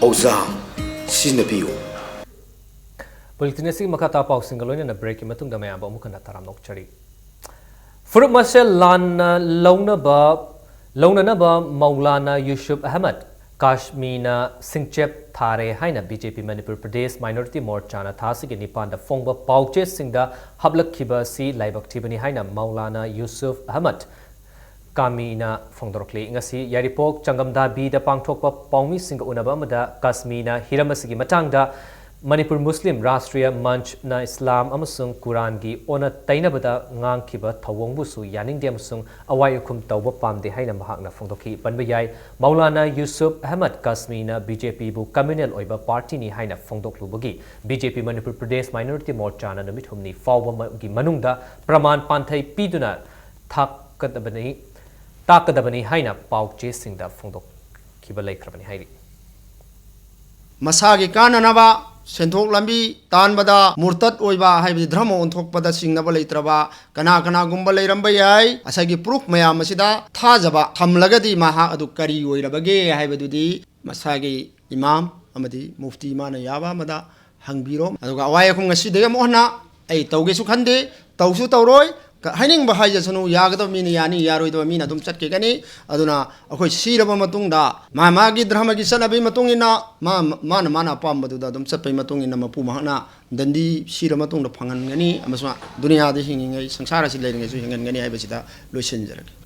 ꯑꯣꯖꯥꯝ ꯁꯤꯖꯤꯟꯅꯕꯤꯌꯨ꯫ ꯕꯨꯂꯦꯇꯤꯟ ꯑꯁꯤꯒꯤ ꯃꯈꯥ ꯇꯥꯕ ꯄꯥꯎꯁꯤꯡꯒ ꯂꯣꯏꯅꯅ ꯕ꯭ꯔꯦꯛꯀꯤ ꯃꯇꯨꯡꯗ ꯃꯌꯥꯝꯕꯨ ꯑꯃꯨꯛ ꯍꯟꯅ ꯇꯔꯥꯝꯅ ꯑꯣꯛꯆꯔꯤ꯫ ꯐꯨꯔꯨꯞ ꯃꯁꯦꯜ ꯂꯥꯟꯅ ꯂꯧꯅꯕ, ꯂꯧꯅꯅꯕ ꯃꯧꯂꯥꯅꯥ ꯌꯨꯁꯨꯐ ꯑꯍꯃꯗ ꯀꯥꯁꯃꯤꯅ ꯁꯤꯡꯆꯦꯞ ꯊꯥꯔꯦ ꯍꯥꯏꯅ ꯕꯤ ꯖꯦ ꯄꯤ ꯃꯅꯤꯄꯨꯔ ꯄ꯭ꯔꯗꯦꯁ ꯃꯥꯏꯅꯣꯔꯤꯇꯤ ꯃꯣꯔꯆꯥꯅ ꯊꯥ ꯑꯁꯤꯒꯤ ꯅꯤꯄꯥꯟꯗ ꯐꯣꯡꯕ ꯄꯥꯎꯆꯦꯁꯤꯡꯗ ꯍꯥꯞꯂꯛꯈꯤꯕ ꯑꯁꯤ ꯂꯥꯏꯕꯛ ꯊꯤꯕꯅꯤ ꯍꯥꯏꯅ ꯃꯧꯂꯥꯅꯥ ꯌꯨꯁꯨꯐ ꯑꯍꯃꯗ ꯀꯥꯃꯤꯅ ꯐꯣꯡꯗꯣꯔꯛꯂꯤ꯫ ꯉꯁꯤ ꯌꯥꯏꯔꯤꯄꯣꯛ ꯆꯪꯒꯝꯗꯥꯕꯤꯗ ꯄꯥꯡꯊꯣꯛꯄ ꯄꯥꯎꯃꯤꯁꯤꯡꯒ ꯎꯅꯕ ꯑꯃꯗ ꯀꯥꯁꯃꯤꯅ ꯍꯤꯔꯝ ꯑꯁꯤꯒꯤ ꯃꯇꯥꯡꯗ ꯃꯅꯤꯄꯨꯔ ꯃꯨꯁꯂꯤꯝ ꯔꯥꯁꯇ꯭ꯔꯤꯌ ꯃꯟꯆꯅ ꯏꯁꯂꯥꯝ ꯑꯃꯁꯨꯡ ꯀꯨꯔꯥꯟꯒꯤ ꯑꯣꯟꯅ ꯇꯩꯅꯕꯗ ꯉꯥꯡꯈꯤꯕ ꯊꯧꯑꯣꯡꯕꯨꯁꯨ ꯌꯥꯅꯤꯡꯗꯦ ꯑꯃꯁꯨꯡ ꯑꯋꯥꯏ ꯑꯈꯨꯝ ꯇꯧꯕ ꯄꯥꯝꯗꯦ ꯍꯥꯏꯅ ꯃꯍꯥꯛꯅ ꯐꯣꯡꯗꯣꯛꯈꯤ꯫ ꯄꯟꯕ ꯌꯥꯏ, ꯃꯧꯂꯥꯅꯥ ꯌꯨꯁꯨꯐ ꯑꯍꯃꯗ ꯀꯥꯁꯃꯤꯅ ꯕꯤ ꯖꯦ ꯄꯤꯕꯨ ꯀꯝꯃ꯭ꯌꯨꯅꯦꯜ ꯑꯣꯏꯕ ꯄꯥꯔꯇꯤꯅꯤ ꯍꯥꯏꯅ ꯐꯣꯡꯗꯣꯛꯂꯨꯕꯒꯤ ꯕꯤ ꯖꯦ ꯄꯤ ꯃꯅꯤꯄꯨꯔ ꯄ꯭ꯔꯗꯦꯁ ꯃꯥꯏꯅꯣꯔꯤꯇꯤ ꯃꯣꯔꯆꯥꯅ ꯅꯨꯃꯤꯠ ꯍꯨꯝꯅꯤ ꯐꯥꯎꯕꯒꯤ ꯃꯅꯨꯡꯗ ꯄ꯭ꯔꯃꯥꯟ ꯄꯥꯟꯊꯩ ꯄꯤꯗꯨꯅ ꯊꯥꯛꯀꯗꯕꯅꯤ, ꯇꯥꯛꯀꯗꯕꯅꯤ ꯍꯥꯏꯅ ꯄꯥꯎꯆꯦꯁꯤꯡꯗ ꯐꯣꯡꯗꯣꯛꯈꯤꯕ ꯂꯩꯈ꯭ꯔꯕꯅꯤ ꯍꯥꯏꯔꯤ꯫ ꯃꯁꯥꯒꯤ ꯀꯥꯟꯅꯅꯕ ꯁꯦꯟꯊꯣꯛ ꯂꯝꯕꯤ ꯇꯥꯟꯕꯗ ꯃꯨꯔꯇꯠ ꯑꯣꯏꯕ, ꯍꯥꯏꯕꯗꯤ ꯙꯔꯃ ꯑꯣꯟꯊꯣꯛꯄꯗ ꯆꯤꯡꯅꯕ ꯂꯩꯇ꯭ꯔꯕ ꯀꯅꯥ ꯀꯅꯥꯒꯨꯝꯕ ꯂꯩꯔꯝꯕ ꯌꯥꯏ꯫ ꯉꯁꯥꯏꯒꯤ ꯄ꯭ꯔꯨꯐ ꯃꯌꯥꯝ ꯑꯁꯤꯗ ꯊꯥꯖꯕ ꯊꯝꯂꯒꯗꯤ ꯃꯍꯥꯛ ꯑꯗꯨ ꯀꯔꯤ ꯑꯣꯏꯔꯕꯒꯦ ꯍꯥꯏꯕꯗꯨꯗꯤ ꯃꯁꯥꯒꯤ ꯏꯃꯥꯝ ꯑꯃꯗꯤ ꯃꯨꯐꯇꯤ ꯃꯥꯅ ꯌꯥꯕ ꯑꯃꯗ ꯍꯪꯕꯤꯔꯣ꯫ ꯑꯗꯨꯒ ꯑꯋꯥꯏ ꯑꯈꯨꯝ ꯉꯁꯤꯗꯒꯤ ꯑꯃꯨꯛ ꯍꯟꯅ ꯑꯩ ꯇꯧꯒꯦꯁꯨ ꯈꯟꯗꯦ, ꯇꯧꯁꯨ ꯇꯧꯔꯣꯏ꯫ ꯍꯥꯏꯅꯤꯡꯕ ꯍꯥꯏꯖꯁꯅꯨ, ꯌꯥꯒꯗꯕ ꯃꯤꯅ ꯌꯥꯅꯤ, ꯌꯥꯔꯣꯏꯗꯕ ꯃꯤꯅ ꯑꯗꯨꯝ ꯆꯠꯈꯤꯒꯅꯤ꯫ ꯑꯗꯨꯅ ꯑꯩꯈꯣꯏ ꯁꯤꯔꯕ ꯃꯇꯨꯡꯗ ꯃꯥ ꯃꯥꯒꯤ ꯙꯔꯃꯒꯤ ꯆꯠꯅꯕꯤ ꯃꯇꯨꯡ ꯏꯟꯅ, ꯃꯥ, ꯃꯥꯅ ꯃꯥꯅ ꯑꯄꯥꯝꯕꯗꯨꯗ ꯑꯗꯨꯝ ꯆꯠꯄꯒꯤ ꯃꯇꯨꯡ ꯏꯟꯅ ꯃꯄꯨ ꯃꯍꯥꯛꯅ ꯗꯟꯗꯤ ꯁꯤꯔ ꯃꯇꯨꯡꯗ ꯐꯪꯍꯟꯒꯅꯤ ꯑꯃꯁꯨꯡ ꯗꯨꯅꯤꯌꯥꯗ ꯍꯤꯡꯉꯤꯉꯩ, ꯁꯪꯁꯥꯔ ꯑꯁꯤ ꯂꯩꯔꯤꯉꯩꯁꯨ ꯍꯤꯡꯍꯟꯒꯅꯤ ꯍꯥꯏꯕꯁꯤꯗ ꯂꯣꯏꯁꯤꯟꯖꯔꯒꯦ꯫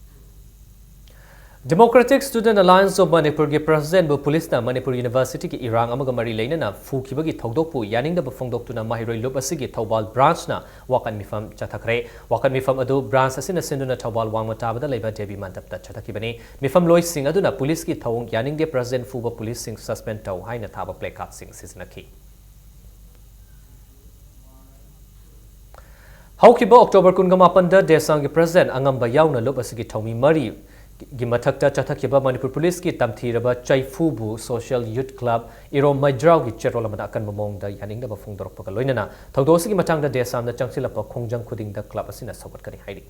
Democratic Student Alliance of Manipurꯒꯤ ꯄ꯭ꯔꯁꯤꯗꯦꯟꯕꯨ ꯄꯨꯂꯤꯁꯅ ꯃꯅꯤꯄꯨꯔ ꯌꯨꯅꯤꯚꯔꯁꯤꯇꯤꯒꯤ ꯏꯔꯥꯡ ꯑꯃꯒ ꯃꯔꯤ ꯂꯩꯅꯅ ꯐꯨꯈꯤꯕꯒꯤ ꯊꯧꯗꯣꯛꯄꯨ ꯌꯥꯅꯤꯡꯗꯕ ꯐꯣꯡꯗꯣꯛꯇꯨꯅ ꯃꯍꯩꯔꯣꯏ ꯂꯨꯞ ꯑꯁꯤꯒꯤ ꯊꯧꯕꯥꯜ ꯕ꯭ꯔꯥꯟꯁꯅ ꯋꯥꯀꯠ ꯃꯤꯐꯝ ꯆꯠꯊꯈ꯭ꯔꯦ꯫ ꯋꯥꯀꯠ ꯃꯤꯐꯝ ꯑꯗꯨ ꯕ꯭ꯔꯥꯟꯁ ꯑꯁꯤꯅ ꯁꯤꯟꯗꯨꯅ ꯊꯧꯕꯥꯜ ꯋꯥꯡꯃ ꯇꯥꯕꯗ ꯂꯩꯕ ꯗꯦꯕꯤ ꯃꯟꯗꯞꯇ ꯆꯠꯊꯈꯤꯕꯅꯤ꯫ ꯃꯤꯐꯝꯂꯣꯏꯁꯤꯡ ꯑꯗꯨꯅ ꯄꯨꯂꯤꯁꯀꯤ ꯊꯧꯑꯣꯡ ꯌꯥꯅꯤꯡꯗꯦ, ꯄ꯭ꯔꯁꯤꯗꯦꯟ ꯐꯨꯕ ꯄꯨꯂꯤꯁꯁꯤꯡ ꯁꯁꯄꯦꯟ ꯇꯧ ꯍꯥꯏꯅ ꯊꯥꯕ ꯄ꯭ꯂꯦꯀꯥꯔꯗꯁꯤꯡ ꯁꯤꯖꯤꯟꯅꯈꯤ꯫ ꯍꯧꯈꯤꯕ ꯑꯣꯛꯇꯣꯕꯔ ꯀꯨꯟꯒ ꯃꯥꯄꯟꯗ ꯗꯦꯁꯥꯝꯒꯤ ꯄ꯭ꯔꯁꯤꯗꯦꯟ ꯑꯉꯝꯕ ꯌꯥꯎꯅ ꯂꯨꯞ ꯑꯁꯤꯒꯤ ꯊꯧꯃꯤ ꯃꯔꯤꯒꯤ ꯃꯊꯛꯇ ꯆꯠꯊꯈꯤꯕ ꯃꯅꯤꯄꯨꯔ ꯄꯨꯂꯤꯁꯀꯤ ꯇꯝꯊꯤꯔꯕ ꯆꯩꯐꯨꯕꯨ ꯁꯣꯁꯤꯌꯦꯜ ꯌꯨꯠ ꯀ꯭ꯂꯕ ꯏꯔꯣꯝ ꯃꯩꯖ꯭ꯔꯥꯎꯒꯤ ꯆꯦꯔꯣꯜ ꯑꯃꯅ ꯑꯀꯟꯕ ꯃꯑꯣꯡꯗ ꯌꯥꯅꯤꯡꯗꯕ ꯐꯣꯡꯗꯣꯔꯛꯄꯒ ꯂꯣꯏꯅꯅ ꯊꯧꯗꯣꯛ ꯑꯁꯤꯒꯤ ꯃꯇꯥꯡꯗ ꯗꯦꯁꯥꯝꯅ ꯆꯪꯁꯤꯜꯂꯛꯄ ꯈꯣꯡꯖꯪ ꯈꯨꯗꯤꯡꯗ ꯀ꯭ꯂꯕ ꯑꯁꯤꯅ ꯁꯧꯒꯠꯀꯅꯤ ꯍꯥꯏꯔꯤ꯫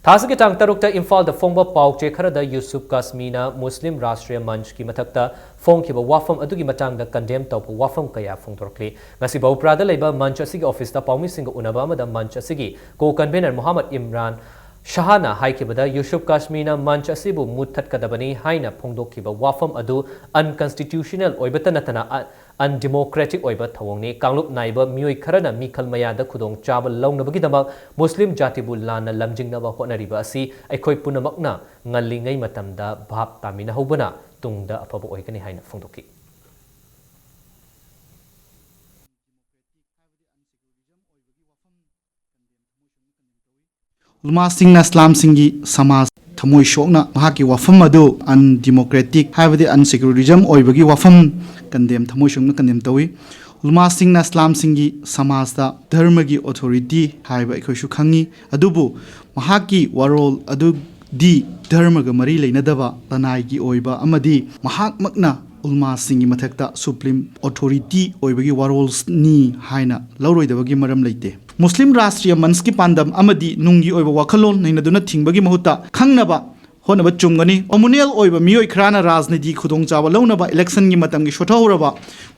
ꯊꯥ ꯑꯁꯤꯒꯤ ꯇꯥꯡ ꯇꯔꯨꯛꯇ ꯏꯝꯐꯥꯜꯗ ꯐꯣꯡꯕ ꯄꯥꯎ ꯆꯦ ꯈꯔꯗ ꯌꯨꯁꯨꯞ ꯀꯥꯁꯃꯤꯅ ꯃꯨꯁꯂꯤꯝ ꯔꯥꯁꯇ꯭ꯔꯤꯌ ꯃꯟꯆꯀꯤ ꯃꯊꯛꯇ ꯐꯣꯡꯈꯤꯕ ꯋꯥꯐꯝ ꯑꯗꯨꯒꯤ ꯃꯇꯥꯡꯗ ꯀꯟꯗꯦꯝ ꯇꯧꯕ ꯋꯥꯐꯝ ꯀꯌꯥ ꯐꯣꯡꯗꯣꯔꯛꯂꯤ꯫ ꯉꯁꯤ ꯕꯧꯄ꯭ꯔꯥꯗ ꯂꯩꯕ ꯃꯟꯆ ꯑꯁꯤꯒꯤ ꯑꯣꯐꯤꯁꯇ ꯄꯥꯎꯃꯤꯁꯤꯡꯒ ꯎꯅꯕ ꯑꯃꯗ ꯃꯟꯆ ꯑꯁꯤꯒꯤ ꯀꯣ ꯀꯟꯚꯦꯅꯔ ꯃꯣꯍꯥꯃꯗ ꯏꯝꯔꯥꯟ ꯁꯍꯥꯅ ꯍꯥꯏꯈꯤꯕꯗ, ꯌꯨꯁꯨꯞ ꯀꯥꯁꯃꯤꯅ ꯃꯟꯆ ꯑꯁꯤꯕꯨ ꯃꯨꯠꯊꯠꯀꯗꯕꯅꯤ ꯍꯥꯏꯅ ꯐꯣꯡꯗꯣꯛꯈꯤꯕ ꯋꯥꯐꯝ ꯑꯗꯨ ꯑꯟꯀꯟꯁꯇꯤꯇ꯭ꯌꯨꯁꯅꯦꯜ ꯑꯣꯏꯕꯇ ꯅꯠꯇꯅ ꯑ-, ꯑꯟꯗꯤꯃꯣꯀ꯭ꯔꯦꯇꯤꯛ ꯑꯣꯏꯕ ꯊꯧꯑꯣꯡꯅꯤ꯫ ꯀꯥꯡꯂꯨꯞ ꯅꯥꯏꯕ ꯃꯤꯑꯣꯏ ꯈꯔꯅ ꯃꯤꯈꯜ ꯃꯌꯥꯗ ꯈꯨꯗꯣꯡꯆꯥꯕ ꯂꯧꯅꯕꯒꯤꯗꯃꯛ ꯃꯨꯁꯂꯤꯝ ꯖꯥꯇꯤꯕꯨ ꯂꯥꯟꯅ ꯂꯝꯖꯤꯡꯅꯕ ꯍꯣꯠꯅꯔꯤꯕ ꯑꯁꯤ ꯑꯩꯈꯣꯏ ꯄꯨꯝꯅꯃꯛꯅ ꯉꯜꯂꯤꯉꯩ ꯃꯇꯝꯗ ꯚꯥꯞ ꯇꯥꯃꯤꯟꯅꯍꯧꯕꯅ ꯇꯨꯡꯗ ꯑꯐꯕ ꯑꯣꯏꯒꯅꯤ ꯍꯥꯏꯅ ꯐꯣꯡꯗꯣꯛꯈꯤ꯫ ꯎꯂꯃꯥꯁꯤꯡꯅ ꯏꯁꯂꯥꯝꯁꯤꯡꯒꯤ ꯁꯃꯥꯖ ꯊꯃꯣꯏ ꯁꯣꯛꯅ ꯃꯍꯥꯛꯀꯤ ꯋꯥꯐꯝ ꯑꯗꯨ ꯑꯟꯗꯤꯃꯣꯀ꯭ꯔꯦꯇꯤꯛ ꯍꯥꯏꯕꯗꯤ ꯑꯟꯁꯦꯀꯨꯂꯔꯤꯖꯝ ꯑꯣꯏꯕꯒꯤ ꯋꯥꯐꯝ ꯀꯟꯗꯦꯝ, ꯊꯃꯣꯏ ꯁꯣꯛꯅ ꯀꯟꯗꯦꯝ ꯇꯧꯏ꯫ ꯎꯂꯃꯥꯁꯤꯡꯅ ꯏꯁꯂꯥꯝꯁꯤꯡꯒꯤ ꯁꯃꯥꯖꯇ ꯙꯔꯃꯒꯤ ꯑꯣꯊꯣꯔꯤꯇꯤ ꯍꯥꯏꯕ ꯑꯩꯈꯣꯏꯁꯨ ꯈꯪꯉꯤ, ꯑꯗꯨꯕꯨ ꯃꯍꯥꯛꯀꯤ ꯋꯥꯔꯣꯜ ꯑꯗꯨꯗꯤ ꯙꯔꯃꯒ ꯃꯔꯤ ꯂꯩꯅꯗꯕ ꯂꯅꯥꯏꯒꯤ ꯑꯣꯏꯕ ꯑꯃꯗꯤ ꯃꯍꯥꯛꯃꯛꯅ ꯎꯂꯃꯥꯁꯤꯡꯒꯤ ꯃꯊꯛꯇ ꯁꯨꯄ꯭ꯔꯤꯝ ꯑꯣꯊꯣꯔꯤꯇꯤ ꯑꯣꯏꯕꯒꯤ ꯋꯥꯔꯣꯜꯅꯤ ꯍꯥꯏꯅ ꯂꯧꯔꯣꯏꯗꯕꯒꯤ ꯃꯔꯝ ꯂꯩꯇꯦ꯫ ꯃꯨꯁꯂꯤꯝ ꯔꯥꯁꯇ꯭ꯔꯤꯌ ꯃꯟꯆꯀꯤ ꯄꯥꯟꯗꯝ ꯑꯃꯗꯤ ꯅꯨꯡꯒꯤ ꯑꯣꯏꯕ ꯋꯥꯈꯜꯂꯣꯟ ꯅꯩꯅꯗꯨꯅ ꯊꯤꯡꯕꯒꯤ ꯃꯍꯨꯠꯇ ꯈꯪꯅꯕ ꯍꯣꯠꯅꯕ ꯆꯨꯝꯒꯅꯤ꯫ ꯑꯃꯨꯅꯦꯜ ꯑꯣꯏꯕ ꯃꯤꯑꯣꯏ ꯈꯔꯅ ꯔꯥꯖꯅꯤꯇꯤ ꯈꯨꯗꯣꯡꯆꯥꯕ ꯂꯧꯅꯕ ꯏꯂꯦꯛꯁꯟꯒꯤ ꯃꯇꯝꯒꯤ ꯁꯣꯠꯊꯍꯧꯔꯕ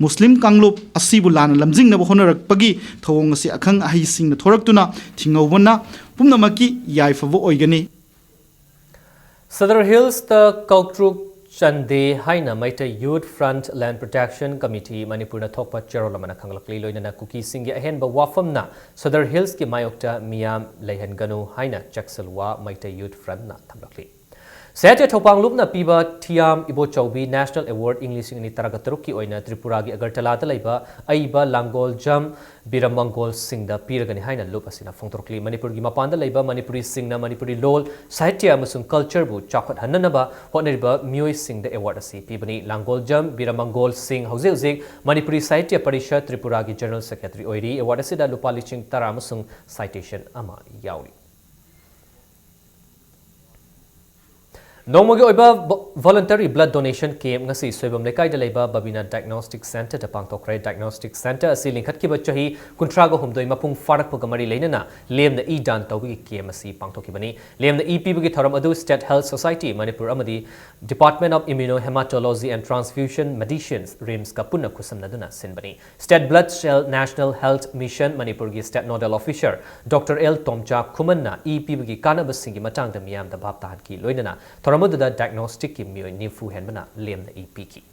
ꯃꯨꯁꯂꯤꯝ ꯀꯥꯡꯂꯨꯞ ꯑꯁꯤꯕꯨ ꯂꯥꯟꯅ ꯂꯝꯖꯤꯡꯅꯕ ꯍꯣꯠꯅꯔꯛꯄꯒꯤ ꯊꯧꯑꯣꯡ ꯑꯁꯤ ꯑꯈꯪ ꯑꯍꯩꯁꯤꯡꯅ ꯊꯣꯔꯛꯇꯨꯅ ꯊꯤꯡꯍꯧꯕꯅ ꯄꯨꯝꯅꯃꯛꯀꯤ ꯌꯥꯏꯐꯕ ꯑꯣꯏꯒꯅꯤ꯫ ꯁꯗꯔ ꯍꯤꯜꯁꯇ ꯀꯧꯇ꯭ꯔꯨꯛ ꯆꯟꯗꯦ ꯍꯥꯏꯅ ꯃꯩꯇꯩ ꯌꯨꯠ ꯐ꯭ꯔꯟꯠ ꯂꯦꯟ ꯄ꯭ꯔꯣꯇꯦꯛꯁꯟ ꯀꯃꯤꯇꯤ ꯃꯅꯤꯄꯨꯔꯅ ꯊꯣꯛꯄ ꯆꯦꯔꯣꯜ ꯑꯃꯅ ꯈꯪꯂꯛꯂꯤ꯫ ꯂꯣꯏꯅꯅ ꯀꯨꯀꯤꯁꯤꯡꯒꯤ ꯑꯍꯦꯟꯕ ꯋꯥꯐꯝꯅ ꯁꯗꯔ ꯍꯤꯜꯁꯀꯤ ꯃꯥꯌꯣꯛꯇ ꯃꯤꯌꯥꯝ ꯂꯩꯍꯟꯒꯅꯨ ꯍꯥꯏꯅ ꯆꯦꯛꯁꯤꯜ ꯋꯥ ꯃꯩꯇꯩ ꯌꯨꯠ ꯐ꯭ꯔꯟꯠꯅ ꯊꯝꯂꯛꯂꯤ꯫ ꯁꯥꯍꯤꯇ꯭ꯌ ꯊꯧꯄꯥꯡꯂꯨꯞꯅ ꯄꯤꯕ ꯊꯤꯌꯥꯝ ꯏꯕꯣꯆꯧꯕꯤ ꯅꯦꯁꯅꯦꯜ ꯑꯦꯋꯥꯔꯗ ꯏꯪ ꯂꯤꯁꯤꯡ ꯑꯅꯤ ꯇꯔꯥꯒ ꯇꯔꯨꯛꯀꯤ ꯑꯣꯏꯅ ꯇ꯭ꯔꯤꯄꯨꯔꯥꯒꯤ ꯑꯒꯔꯇꯂꯥꯗ ꯂꯩꯕ ꯑꯏꯕ ꯂꯥꯡꯒꯣꯜꯖꯝ ꯕꯤꯔꯃꯪꯒꯣꯜ ꯁꯤꯡꯗ ꯄꯤꯔꯒꯅꯤ ꯍꯥꯏꯅ ꯂꯨꯞ ꯑꯁꯤꯅ ꯐꯣꯡꯗꯣꯔꯛꯂꯤ꯫ ꯃꯅꯤꯄꯨꯔꯒꯤ ꯃꯄꯥꯟꯗ ꯂꯩꯕ ꯃꯅꯤꯄꯨꯔꯤꯁꯤꯡꯅ ꯃꯅꯤꯄꯨꯔꯤ ꯂꯣꯜ, ꯁꯥꯍꯤꯇ꯭ꯌ ꯑꯃꯁꯨꯡ ꯀꯜꯆꯔꯕꯨ ꯆꯥꯎꯈꯠꯍꯟꯅꯅꯕ ꯍꯣꯠꯅꯔꯤꯕ ꯃꯤꯑꯣꯏꯁꯤꯡꯗ ꯑꯦꯋꯥꯔꯗ ꯑꯁꯤ ꯄꯤꯕꯅꯤ꯫ ꯂꯥꯡꯒꯣꯜꯖꯝ ꯕꯤꯔꯃꯪꯒꯣꯜ ꯁꯤꯡ ꯍꯧꯖꯤꯛ ꯍꯧꯖꯤꯛ ꯃꯅꯤꯄꯨꯔꯤ ꯁꯥꯍꯤꯇ꯭ꯌ ꯄꯔꯤꯁꯠ ꯇ꯭ꯔꯤꯄꯨꯔꯥꯒꯤ ꯖꯦꯅꯔꯦꯜ ꯁꯦꯀ꯭ꯔꯦꯇꯔꯤ ꯑꯣꯏꯔꯤ꯫ ꯑꯦꯋꯥꯔꯗ ꯑꯁꯤꯗ ꯂꯨꯄꯥ ꯂꯤꯁꯤꯡ ꯇꯔꯥ ꯑꯃꯁꯨꯡ ꯁꯥꯏꯇꯦꯁꯟ ꯑꯃ ꯌꯥꯎꯔꯤ꯫ ꯅꯣꯡꯃꯒꯤ ꯑꯣꯏꯕ ꯚꯣ-, voluntary blood donation camp ꯉꯁꯤ ꯁꯣꯏꯕꯝ ꯂꯩꯀꯥꯏꯗ ꯂꯩꯕ ꯕꯕꯤꯅꯥ diagnostic centreꯗ ꯄꯥꯡꯊꯣꯛꯈ꯭ꯔꯦ꯫ Diagnostic centre ꯑꯁꯤ ꯂꯤꯡꯈꯠꯈꯤꯕ ꯆꯍꯤ ꯀꯨꯟꯊ꯭ꯔꯥꯒ ꯍꯨꯝꯗꯣꯏ ꯃꯄꯨꯡ ꯐꯥꯔꯛꯄꯒ ꯃꯔꯤ ꯂꯩꯅꯅ ꯂꯦꯝꯅ ꯏ ꯗꯥꯟ ꯇꯧꯕꯒꯤ camp ꯑꯁꯤ ꯄꯥꯡꯊꯣꯛꯈꯤꯕꯅꯤ꯫ ꯂꯦꯝꯅ ꯏ ꯄꯤꯕꯒꯤ ꯊꯧꯔꯝ ꯑꯗꯨ State Health Society ꯃꯅꯤꯄꯨꯔ ꯑꯃꯗꯤ Department of Immunohematology and Transfusion Medicines, ꯔꯤꯝꯁꯀ ꯄꯨꯟꯅ ꯈꯨꯠꯁꯝꯅꯗꯨꯅ ꯁꯤꯟꯕꯅꯤ꯫ State Blood Cell National Health Mission ꯃꯅꯤꯄꯨꯔꯒꯤ State Nodal Officer Doctor L Tomcha ꯈꯨꯃꯟꯅ ꯏ ꯄꯤꯕꯒꯤ ꯀꯥꯟꯅꯕꯁꯤꯡꯒꯤ ꯃꯇꯥꯡꯗ ꯃꯤꯌꯥꯝꯗ ꯚꯥꯞ ꯇꯥꯍꯟꯈꯤ꯫ ꯂꯣꯏꯅꯅ ꯊꯧꯔꯝ ꯑꯗꯨꯗ diagnosticꯀꯤ ꯃꯤꯑꯣꯏ ꯅꯤꯐꯨ ꯍꯦꯟꯕꯅ ꯂꯦꯝꯅ ꯏ ꯄꯤꯈꯤ꯫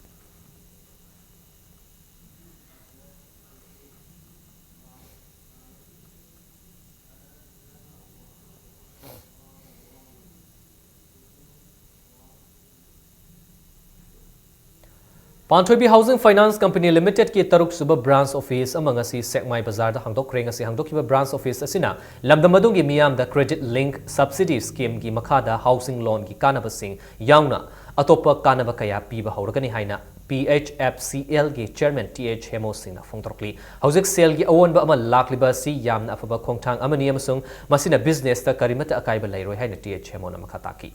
ꯄꯥꯟꯊꯣꯏꯕꯤ Housing Finance Company Limitedꯀꯤ ꯇꯔꯨꯛ ꯁꯨꯕ branch office ꯑꯃ ꯉꯁꯤ ꯁꯦꯛꯃꯥꯏ ꯕꯖꯥꯔꯗ ꯍꯥꯡꯗꯣꯛꯈ꯭ꯔꯦ꯫ ꯉꯁꯤ ꯍꯥꯡꯗꯣꯛꯈꯤꯕ branch office ꯑꯁꯤꯅ ꯂꯝꯗꯝ ꯑꯗꯨꯒꯤ ꯃꯤꯌꯥꯝꯗ credit link subsidy schemeꯒꯤ ꯃꯈꯥꯗ housing loanꯒꯤ ꯀꯥꯟꯅꯕꯁꯤꯡ ꯌꯥꯎꯅ ꯑꯇꯣꯞꯄ ꯀꯥꯟꯅꯕ ꯀꯌꯥ ꯄꯤꯕ ꯍꯧꯔꯒꯅꯤ ꯍꯥꯏꯅ P H F C Lꯒꯤ chairman T H ꯍꯦꯃꯣ ꯁꯤꯡꯅ ꯐꯣꯡꯗꯣꯔꯛꯂꯤ꯫ ꯍꯧꯖꯤꯛ ꯁꯦꯜꯒꯤ ꯑꯑꯣꯟꯕ ꯑꯃ ꯂꯥꯛꯂꯤꯕ ꯑꯁꯤ ꯌꯥꯝꯅ ꯑꯐꯕ ꯈꯣꯡꯊꯥꯡ ꯑꯃꯅꯤ ꯑꯃꯁꯨꯡ ꯃꯁꯤꯅ businessꯇ ꯀꯔꯤꯃꯠꯇ ꯑꯀꯥꯏꯕ ꯂꯩꯔꯣꯏ ꯍꯥꯏꯅ T H ꯍꯦꯃꯣꯅ ꯃꯈꯥ ꯇꯥꯈꯤ꯫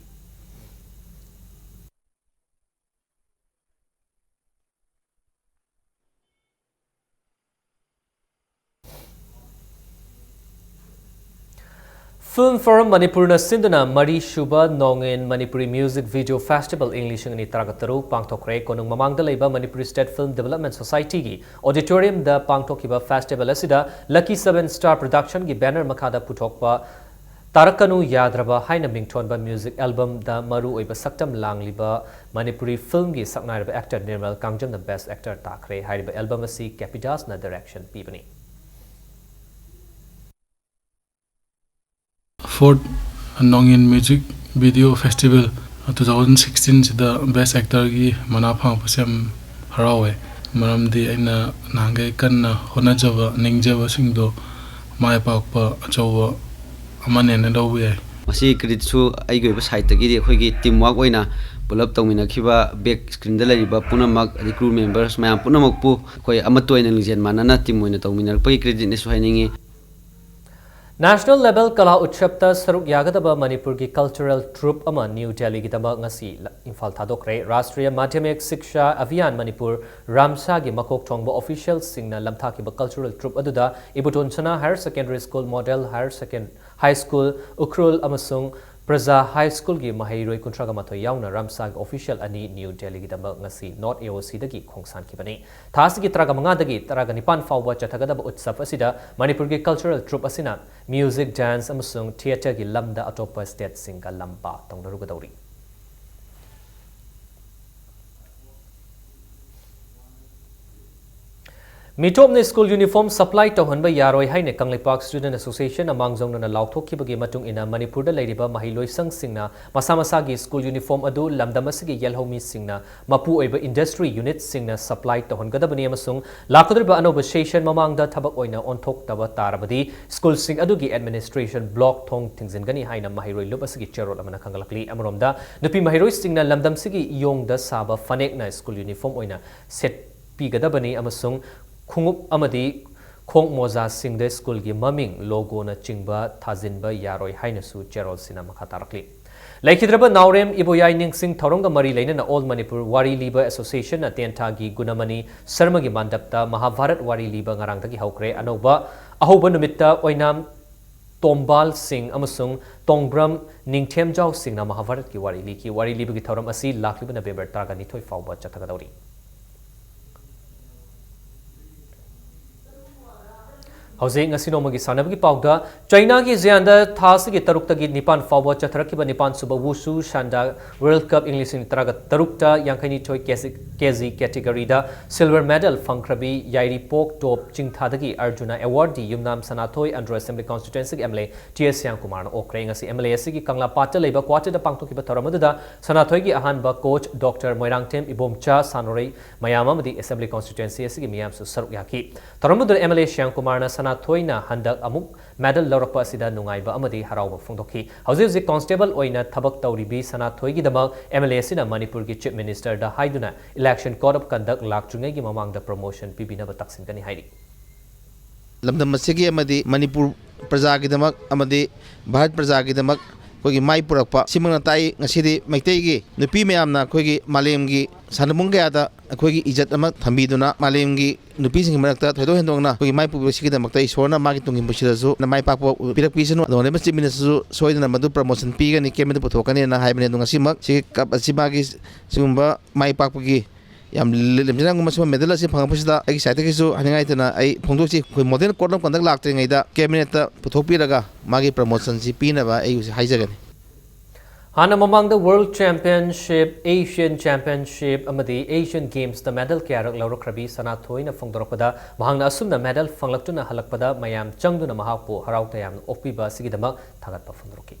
Film Forum ꯃꯅꯤꯄꯨꯔꯅ ꯁꯤꯟꯗꯨꯅ ꯃꯔꯤꯁꯨꯕ Nongin Manipuri Music Video Festival ꯏꯪ ꯂꯤꯁꯤꯡ ꯑꯅꯤ ꯇꯔꯥꯇꯔꯨꯛ ꯄꯥꯡꯊꯣꯛꯈ꯭ꯔꯦ꯫ ꯀꯣꯅꯨꯡ ꯃꯃꯥꯡꯗ ꯂꯩꯕ Manipuri State Film Development Societyꯒꯤ auditoriumꯗ ꯄꯥꯡꯊꯣꯛꯈꯤꯕ festival ꯑꯁꯤꯗ Lucky Seven Star Productionꯒꯤ banner ꯃꯈꯥꯗ ꯄꯨꯊꯣꯛꯄ ꯇꯥꯔꯛꯀꯅꯨ ꯌꯥꯗ꯭ꯔꯕ ꯍꯥꯏꯅ ꯃꯤꯡꯊꯣꯟꯕ music albumꯗ ꯃꯔꯨ ꯑꯣꯏꯕ ꯁꯛꯇꯝ ꯂꯥꯡꯂꯤꯕ ꯃꯅꯤꯄꯨꯔꯤ filmꯒꯤ ꯁꯛꯅꯥꯏꯔꯕ actor ꯅꯤꯔꯃꯜ ꯀꯥꯡꯖꯝꯅ best actor ꯇꯥꯈ꯭ꯔꯦ꯫ ꯍꯥꯏꯔꯤꯕ album ꯑꯁꯤ ꯀꯦꯄꯤꯇꯥꯁꯅ direction ꯄꯤꯕꯅꯤ꯫ Fourth Nongin Music Video Festival two thousand sixteen ꯁꯤꯗ best actorꯒꯤ ꯃꯅꯥ ꯐꯪꯉꯛꯄꯁꯦ ꯌꯥꯝ ꯍꯔꯥꯎꯋꯦ꯫ ꯃꯔꯝꯗꯤ ꯑꯩꯅ ꯅꯍꯥꯟꯈꯩ ꯀꯟꯅ ꯍꯣꯠꯅꯖꯕ, ꯅꯤꯡꯖꯕꯁꯤꯡꯗꯣ ꯃꯥꯏ ꯄꯥꯛꯄ ꯑꯆꯧꯕ ꯑꯃꯅꯦꯅ ꯂꯧꯕ ꯌꯥꯏ꯫ ꯃꯁꯤ creditꯁꯨ ꯑꯩꯒꯤ ꯑꯣꯏꯕ sideꯇꯒꯤꯗꯤ ꯑꯩꯈꯣꯏꯒꯤ team work ꯑꯣꯏꯅ ꯄꯨꯂꯞ ꯇꯧꯃꯤꯟꯅꯈꯤꯕ back screenꯗ ꯂꯩꯔꯤꯕ ꯄꯨꯝꯅꯃꯛ, ꯑꯗꯩ crew members ꯃꯌꯥꯝ ꯄꯨꯝꯅꯃꯛꯄꯨ ꯑꯩꯈꯣꯏ ꯑꯃꯠꯇ ꯑꯣꯏꯅ ꯂꯤꯡꯖꯦꯜ ꯃꯥꯟꯅꯅ team ꯑꯣꯏꯅ ꯇꯧꯃꯤꯟꯅꯔꯛꯄꯒꯤ creditꯅꯦꯁꯨ ꯍꯥꯏꯅꯤꯡꯉꯤ꯫ National Level ꯀꯂꯥ ꯎꯠꯁꯕꯇ ꯁꯔꯨꯛ ꯌꯥꯒꯗꯕ ꯃꯅꯤꯄꯨꯔꯒꯤ cultural troupe ꯑꯃ ꯅ꯭ꯌꯨ ꯗꯦꯜꯂꯤꯒꯤꯗꯃꯛ ꯉꯁꯤ ꯏꯝꯐꯥꯜ ꯊꯥꯗꯣꯛꯈ꯭ꯔꯦ꯫ ꯔꯥꯁꯇ꯭ꯔꯤꯌ ꯃꯥꯙ꯭ꯌꯃꯤꯛ ꯁꯤꯛꯁꯥ ꯑꯚꯤꯌꯥꯟ ꯃꯅꯤꯄꯨꯔ, ꯔꯥꯝꯁꯥꯒꯤ ꯃꯀꯣꯛ ꯊꯣꯡꯕ officialꯁꯤꯡꯅ ꯂꯝꯊꯥꯈꯤꯕ cultural troupe ꯑꯗꯨꯗ ꯏꯕꯣꯇꯣꯟ ꯁꯅꯥ Higher Secondary School, Model Higher Second-, High School, Ukhrul ꯑꯃꯁꯨꯡ ꯄ꯭ꯔꯖꯥ High Schoolꯒꯤ ꯃꯍꯩꯔꯣꯏ ꯀꯨꯟꯊ꯭ꯔꯥꯒ ꯃꯥꯊꯣꯏ ꯌꯥꯎꯅ ꯔꯥꯝꯁꯥꯒꯤ official ꯑꯅꯤ ꯅ꯭ꯌꯨ ꯗꯦꯜꯂꯤꯒꯤꯗꯃꯛ ꯉꯁꯤ NOTAOCꯗꯒꯤ ꯈꯣꯡꯁꯥꯟꯈꯤꯕꯅꯤ꯫ ꯊꯥ ꯑꯁꯤꯒꯤ ꯇꯔꯥꯒ ꯃꯉꯥꯗꯒꯤ ꯇꯔꯥꯒ ꯅꯤꯄꯥꯟ ꯐꯥꯎꯕ ꯆꯠꯊꯒꯗꯕ ꯎꯠꯁꯕ ꯑꯁꯤꯗ ꯃꯅꯤꯄꯨꯔꯒꯤ cultural troupe ꯑꯁꯤꯅ music, dance ꯑꯃꯁꯨꯡ theatreꯒꯤ ꯂꯝꯗ ꯑꯇꯣꯞꯄ stateꯁꯤꯡꯒ ꯂꯝꯕꯥ ꯇꯧꯅꯔꯨꯒꯗꯧꯔꯤ꯫ ꯃꯤꯇꯣꯞꯅ school uniform supply ꯇꯧꯍꯟꯕ ꯌꯥꯔꯣꯏ ꯍꯥꯏꯅ ꯀꯪꯂꯩꯄꯥꯛ Student Associationꯅ ꯃꯥꯡꯖꯧꯅꯅ ꯂꯥꯎꯊꯣꯛꯈꯤꯕꯒꯤ ꯃꯇꯨꯡ ꯏꯟꯅ ꯃꯅꯤꯄꯨꯔꯗ ꯂꯩꯔꯤꯕ ꯃꯍꯩꯂꯣꯏꯁꯪꯁꯤꯡꯅ ꯃꯁꯥ ꯃꯁꯥꯒꯤ school uniform ꯑꯗꯨ ꯂꯝꯗꯝ ꯑꯁꯤꯒꯤ ꯌꯦꯜꯍꯧꯃꯤꯁꯤꯡꯅ ꯃꯄꯨ ꯑꯣꯏꯕ industry unitꯁꯤꯡꯅ supply ꯇꯧꯍꯟꯒꯗꯕꯅꯤ ꯑꯃꯁꯨꯡ ꯂꯥꯛꯀꯗꯧꯔꯤꯕ ꯑꯅꯧꯕ session ꯃꯃꯥꯡꯗ ꯊꯕꯛ ꯑꯣꯏꯅ ꯑꯣꯟꯊꯣꯛꯇꯕ ꯇꯥꯔꯕꯗꯤ schoolꯁꯤꯡ ꯑꯗꯨꯒꯤ administration block ꯊꯣꯡ ꯊꯤꯡꯖꯤꯟꯒꯅꯤ ꯍꯥꯏꯅ ꯃꯍꯩꯔꯣꯏ ꯂꯨꯞ ꯑꯁꯤꯒꯤ ꯆꯦꯔꯣꯜ ꯑꯃꯅ ꯈꯪꯒꯠꯂꯛꯂꯤ꯫ ꯑꯃꯔꯣꯝꯗ, ꯅꯨꯄꯤ ꯃꯍꯩꯔꯣꯏꯁꯤꯡꯅ ꯂꯝꯗꯝꯁꯤꯒꯤ ꯏꯌꯣꯡꯗ ꯁꯥꯕ ꯐꯅꯦꯛꯅ school uniform ꯑꯣꯏꯅ ꯁꯦꯠꯄꯤꯒꯗꯕꯅꯤ ꯑꯃꯁꯨꯡ ꯈꯣꯡꯎꯞ ꯑꯃꯗꯤ ꯈꯣꯡ ꯃꯣꯖꯥꯁꯤꯡꯗ schoolꯒꯤ ꯃꯃꯤꯡ, logoꯅꯆꯤꯡꯕ ꯊꯥꯖꯤꯟꯕ ꯌꯥꯔꯣꯏ ꯍꯥꯏꯅꯁꯨ ꯆꯦꯔꯣꯜꯁꯤꯅ ꯃꯈꯥ ꯇꯥꯔꯛꯂꯤ꯫ ꯂꯩꯈꯤꯗ꯭ꯔꯕ ꯅꯥꯎꯔꯦꯝ ꯏꯕꯣꯌꯥꯏ ꯅꯤꯡꯁꯤꯡ ꯊꯧꯔꯝꯒ ꯃꯔꯤ ꯂꯩꯅꯅ All Manipur ꯋꯥꯔꯤ ꯂꯤꯕ Associationꯅ ꯇꯦꯟꯊꯥꯒꯤ ꯒꯨꯅꯃꯅꯤ ꯁꯔꯃꯒꯤ ꯃꯥꯟꯗꯞꯇ ꯃꯍꯥꯚꯥꯔꯠ ꯋꯥꯔꯤ ꯂꯤꯕ ꯉꯔꯥꯡꯗꯒꯤ ꯍꯧꯈ꯭ꯔꯦ꯫ ꯑꯅꯧꯕ, ꯑꯍꯧꯕ ꯅꯨꯃꯤꯠꯇ ꯑꯣꯏꯅꯥꯝ ꯇꯣꯝꯕꯥꯜ ꯁꯤꯡ ꯑꯃꯁꯨꯡ ꯇꯣꯡꯕ꯭ꯔꯝ ꯅꯤꯡꯊꯦꯝꯖꯥꯎ ꯁꯤꯡꯅ ꯃꯍꯥꯚꯥꯔꯠꯀꯤ ꯋꯥꯔꯤ ꯂꯤꯈꯤ꯫ ꯋꯥꯔꯤ ꯂꯤꯕꯒꯤ ꯊꯧꯔꯝ ꯑꯁꯤ ꯂꯥꯛꯂꯤꯕ ꯅꯕꯦꯝꯕꯔ ꯇꯔꯥꯅꯤꯊꯣꯏ ꯐꯥꯎꯕ ꯆꯠꯊꯒꯗꯧꯔꯤ꯫ ꯍꯧꯖꯤꯛ ꯉꯁꯤ ꯅꯣꯡꯃꯒꯤ ꯁꯥꯟꯅꯕꯒꯤ ꯄꯥꯎꯗ, ꯆꯩꯅꯥꯒꯤ ꯖꯤꯌꯥꯟꯗ ꯊꯥ ꯑꯁꯤꯒꯤ ꯇꯔꯨꯛꯇꯒꯤ ꯅꯤꯄꯥꯟ ꯐꯥꯎꯕ ꯆꯠꯊꯔꯛꯈꯤꯕ ꯅꯤꯄꯥꯟ ꯁꯨꯕ ꯋꯨꯁꯨ ꯁꯥꯟꯗꯥ ꯋꯥꯔꯜꯗ ꯀꯞ ꯏꯪ ꯂꯤꯁꯤꯡ ꯇꯔꯥꯒ ꯇꯔꯨꯛꯇ ꯌꯥꯡꯈꯩꯅꯤꯊꯣꯏ ꯀꯦꯖꯤ, ꯀꯦꯖꯤ ꯀꯦꯇꯤꯒꯣꯔꯤꯗ ꯁꯤꯜꯚꯔ ꯃꯦꯗꯜ ꯐꯪꯈ꯭ꯔꯕꯤ ꯌꯥꯏꯔꯤꯄꯣꯛ ꯇꯣꯞ ꯆꯤꯡꯊꯥꯗꯒꯤ ꯑꯔꯖꯨꯅꯥ ꯑꯦꯋꯥꯔꯗꯤ ꯌꯨꯝꯅꯥꯝ ꯁꯅꯥꯊꯣꯏ ꯑꯟꯗ꯭ꯔꯣ ꯑꯦꯁꯦꯝꯕ꯭ꯂꯤ ꯀꯣꯟꯁꯇꯤꯇ꯭ꯋꯦꯟꯁꯤꯒꯤ M L A T S ꯁ꯭ꯌꯥꯝꯀꯨꯃꯥꯔꯅ ꯑꯣꯛꯈ꯭ꯔꯦ꯫ ꯉꯁꯤ ꯑꯦꯝ ꯑꯦꯜ ꯑꯦ ꯑꯁꯤꯒꯤ ꯀꯪꯂꯥꯄꯥꯠꯇ ꯂꯩꯕ ꯀ꯭ꯋꯥꯇꯔꯗ ꯄꯥꯡꯊꯣꯛꯈꯤꯕ ꯊꯧꯔꯝ ꯑꯗꯨꯗ ꯁꯅꯥꯊꯣꯏꯒꯤ ꯑꯍꯥꯟꯕ ꯀꯣꯆ ꯗꯣꯛꯇꯔ ꯃꯣꯏꯔꯥꯡꯊꯦꯝ ꯏꯕꯣꯝꯆꯥ, ꯁꯥꯟꯅꯔꯣꯏ ꯃꯌꯥꯝ ꯑꯃꯗꯤ ꯑꯦꯁꯦꯝꯕ꯭ꯂꯤ ꯀꯣꯟꯁꯇꯤꯇ꯭ꯋꯦꯟꯁꯤ ꯑꯁꯤꯒꯤ ꯃꯤꯌꯥꯝꯁꯨ ꯁꯔꯨꯛ ꯌꯥꯈꯤ꯫ ꯊꯧꯔꯝ ꯑꯗꯨꯗ ꯑꯦꯝ ꯑꯦꯜ ꯑꯦ ꯁ꯭ꯌꯥꯝꯀꯨꯃꯥꯔꯅ ꯁꯅꯥꯊꯣꯏꯅ ꯍꯟꯗꯛ ꯑꯃꯨꯛ ꯃꯦꯗꯜ ꯂꯧꯔꯛꯄ ꯑꯁꯤꯗ ꯅꯨꯡꯉꯥꯏꯕ ꯑꯃꯗꯤ ꯍꯔꯥꯎꯕ ꯐꯣꯡꯗꯣꯛꯈꯤ꯫ ꯍꯧꯖꯤꯛ ꯍꯧꯖꯤꯛ ꯀꯣꯟꯁꯇꯦꯕꯜ ꯑꯣꯏꯅ ꯊꯕꯛ ꯇꯧꯔꯤꯕꯤ ꯁꯅꯥꯊꯣꯏꯒꯤꯗꯃꯛ ꯑꯦꯝ ꯑꯦꯜ ꯑꯦ ꯑꯁꯤꯅ ꯃꯅꯤꯄꯨꯔꯒꯤ ꯆꯤꯐ ꯃꯤꯅꯤꯁꯇꯔꯗ ꯍꯥꯏꯗꯨꯅ ꯏꯂꯦꯛꯁꯟ ꯀꯣꯗ ꯑꯣꯐ ꯀꯟꯗꯛ ꯂꯥꯛꯇ꯭ꯔꯤꯉꯩꯒꯤ ꯃꯃꯥꯡꯗ ꯄ꯭ꯔꯃꯣꯁꯟ ꯄꯤꯕꯤꯅꯕ ꯇꯛꯁꯤꯟꯒꯅꯤ ꯍꯥꯏꯔꯤ꯫ ꯂꯝꯗꯝ ꯑꯁꯤꯒꯤ ꯑꯃꯗꯤ ꯃꯅꯤꯄꯨꯔ ꯄ꯭ꯔꯖꯥꯒꯤꯗꯃꯛ ꯑꯃꯗꯤ ꯚꯥꯔꯠ ꯄ꯭ꯔꯖꯥꯒꯤꯗꯃꯛ ꯑꯩꯈꯣꯏꯒꯤ ꯃꯥꯏ ꯄꯨꯔꯛꯄ ꯑꯁꯤꯃꯛꯅ ꯇꯥꯛꯏ꯫ ꯉꯁꯤꯗꯤ ꯃꯩꯇꯩꯒꯤ ꯅꯨꯄꯤ ꯃꯌꯥꯝꯅ ꯑꯩꯈꯣꯏꯒꯤ ꯃꯥꯂꯦꯝꯒꯤ ꯁꯥꯟꯅꯕꯨꯡ ꯀꯌꯥꯗ ꯑꯩꯈꯣꯏꯒꯤ ꯏꯖꯠ ꯑꯃ ꯊꯝꯕꯤꯗꯨꯅ, ꯃꯥꯂꯦꯝꯒꯤ ꯅꯨꯄꯤꯁꯤꯡꯒꯤ ꯃꯔꯛꯇ ꯊꯣꯏꯗꯣꯛ ꯍꯦꯟꯗꯣꯛꯅ ꯑꯩꯈꯣꯏꯒꯤ ꯃꯥꯏ ꯄꯨꯕꯤꯕꯁꯤꯒꯤꯗꯃꯛꯇ ꯏꯁꯣꯔꯅ ꯃꯥꯒꯤ ꯇꯨꯡꯒꯤ ꯄꯨꯟꯁꯤꯗꯁꯨ ꯃꯥꯏ ꯄꯥꯛꯄ ꯄꯤꯔꯛꯄꯤꯁꯅꯨ꯫ ꯑꯗꯨꯒ ꯆꯤꯐ ꯃꯤꯅꯤꯁꯇꯔꯁꯨ ꯁꯣꯏꯗꯅ ꯃꯗꯨ ꯄ꯭ꯔꯃꯣꯁꯟ ꯄꯤꯒꯅꯤ, ꯀꯦꯕꯤꯅꯦꯠꯇ ꯄꯨꯊꯣꯛꯀꯅꯤꯅ ꯍꯥꯏꯕꯅꯤ꯫ ꯑꯗꯣ ꯉꯁꯤꯃꯛ ꯁꯤꯒꯤ ꯀꯞ ꯑꯁꯤ ꯃꯥꯒꯤ ꯁꯤꯒꯨꯝꯕ ꯃꯥꯏ ꯄꯥꯛꯄꯒꯤ ꯌꯥꯝ ꯂꯦꯝꯖꯅ ꯁꯤꯒꯨꯝꯕ ꯃꯦꯗꯜ ꯑꯁꯤ ꯐꯪꯉꯛꯄꯁꯤꯗ ꯑꯩꯒꯤ ꯁꯥꯏꯠꯇꯒꯤꯁꯨ ꯍꯥꯏꯅꯤꯡꯉꯥꯏ ꯂꯩꯇꯅ ꯑꯩ ꯐꯣꯡꯗꯣꯛꯆꯩ꯫ ꯑꯩꯈꯣꯏ ꯃꯣꯗꯦꯜ ꯀꯣꯗ ꯑꯣꯐ ꯀꯟꯗꯛ ꯂꯥꯛꯇ꯭ꯔꯤꯉꯩꯗ ꯀꯦꯕꯤꯅꯦꯠꯇ ꯄꯨꯊꯣꯛꯄꯤꯔꯒ ꯃꯥꯒꯤ ꯄ꯭ꯔꯃꯣꯁꯟꯁꯤ ꯄꯤꯅꯕ ꯑꯩ ꯍꯧꯖꯤꯛ ꯍꯥꯏꯖꯒꯅꯤ꯫ ꯍꯥꯟꯅ ꯃꯃꯥꯡꯗ ꯋꯥꯔꯜꯗ ꯆꯦꯝꯄꯤꯌꯟꯁꯤꯞ, ꯑꯦꯁꯤꯌꯟ ꯆꯦꯝꯄꯤꯌꯟꯁꯤꯞ ꯑꯃꯗꯤ ꯑꯦꯁꯤꯌꯟ ꯒꯦꯝꯁꯇ ꯃꯦꯗꯜ ꯀꯌꯥꯔꯛ ꯂꯧꯔꯛꯈ꯭ꯔꯕꯤ ꯁꯅꯥꯊꯣꯏꯅ ꯐꯣꯡꯗꯣꯔꯛꯄꯗ, ꯃꯍꯥꯛꯅ ꯑꯁꯨꯝꯅ ꯃꯦꯗꯜ ꯐꯪꯂꯛꯇꯨꯅ ꯍꯜꯂꯛꯄꯗ ꯃꯌꯥꯝ ꯆꯪꯗꯨꯅ ꯃꯍꯥꯛꯄꯨ ꯍꯔꯥꯎ ꯇꯌꯥꯝꯅ ꯑꯣꯛꯄꯤꯕ ꯑꯁꯤꯒꯤꯗꯃꯛ ꯊꯥꯒꯠꯄ ꯐꯣꯡꯗꯣꯔꯛꯈꯤ꯫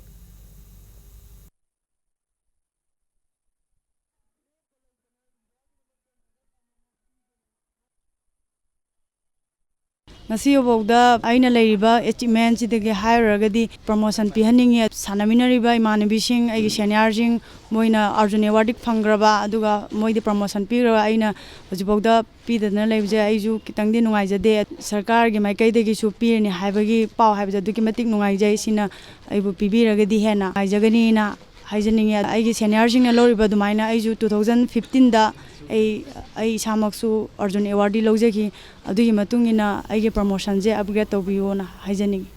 ꯉꯁꯤ ꯐꯥꯎꯕꯗ ꯑꯩꯅ ꯂꯩꯔꯤꯕ ꯑꯦꯆꯤꯞꯃꯦꯟꯁꯤꯗꯒꯤ ꯍꯥꯏꯔꯨꯔꯒꯗꯤ ꯄ꯭ꯔꯃꯣꯁꯟ ꯄꯤꯍꯟꯅꯤꯡꯉꯤ꯫ ꯁꯥꯟꯅꯃꯤꯟꯅꯔꯤꯕ ꯏꯃꯥꯟꯅꯕꯤꯁꯤꯡ, ꯑꯩꯒꯤ ꯁꯦꯅꯤꯌꯔꯁꯤꯡ, ꯃꯣꯏꯅ ꯑꯥꯔꯖꯨꯟ ꯑꯦꯋꯥꯔꯗ ꯐꯪꯈ꯭ꯔꯕ, ꯑꯗꯨꯒ ꯃꯣꯏꯗ ꯄ꯭ꯔꯃꯣꯁꯟ ꯄꯤꯈ꯭ꯔꯕ, ꯑꯩꯅ ꯍꯧꯖꯤꯛꯐꯥꯎꯗ ꯄꯤꯗꯗꯅ ꯂꯩꯕꯁꯦ ꯑꯩꯁꯨ ꯈꯤꯇꯪꯗꯤ ꯅꯨꯡꯉꯥꯏꯖꯗꯦ꯫ ꯁꯔꯀꯥꯔꯒꯤ ꯃꯥꯏꯀꯩꯗꯒꯤꯁꯨ ꯄꯤꯔꯅꯤ ꯍꯥꯏꯕꯒꯤ ꯄꯥꯎ ꯍꯥꯏꯕꯁꯦ ꯑꯗꯨꯛꯀꯤ ꯃꯇꯤꯛ ꯅꯨꯡꯉꯥꯏꯖꯩ꯫ ꯁꯤꯅ ꯑꯩꯕꯨ ꯄꯤꯕꯤꯔꯒꯗꯤ ꯍꯦꯟꯅ ꯅꯨꯡꯉꯥꯏꯖꯒꯅꯤꯅ ꯍꯥꯏꯖꯅꯤꯡꯉꯤ꯫ ꯑꯩꯒꯤ ꯁꯦꯅꯤꯌꯔꯁꯤꯡꯅ ꯂꯧꯔꯤꯕ ꯑꯗꯨꯃꯥꯏꯅ ꯑꯩꯁꯨ two thousand fifteenꯗ ꯑꯩ, ꯑꯩ ꯏꯁꯥꯃꯛꯁꯨ ꯑꯔꯖꯨꯟ ꯑꯦꯋꯥꯔꯗꯤ ꯂꯧꯖꯈꯤ꯫ ꯑꯗꯨꯒꯤ ꯃꯇꯨꯡ ꯏꯟꯅ ꯑꯩꯒꯤ ꯄ꯭ꯔꯃꯣꯁꯟꯁꯦ ꯑꯞꯒ꯭ꯔꯦꯗ ꯇꯧꯕꯤꯌꯣꯅ ꯍꯥꯏꯖꯅꯤꯡꯉꯤ꯫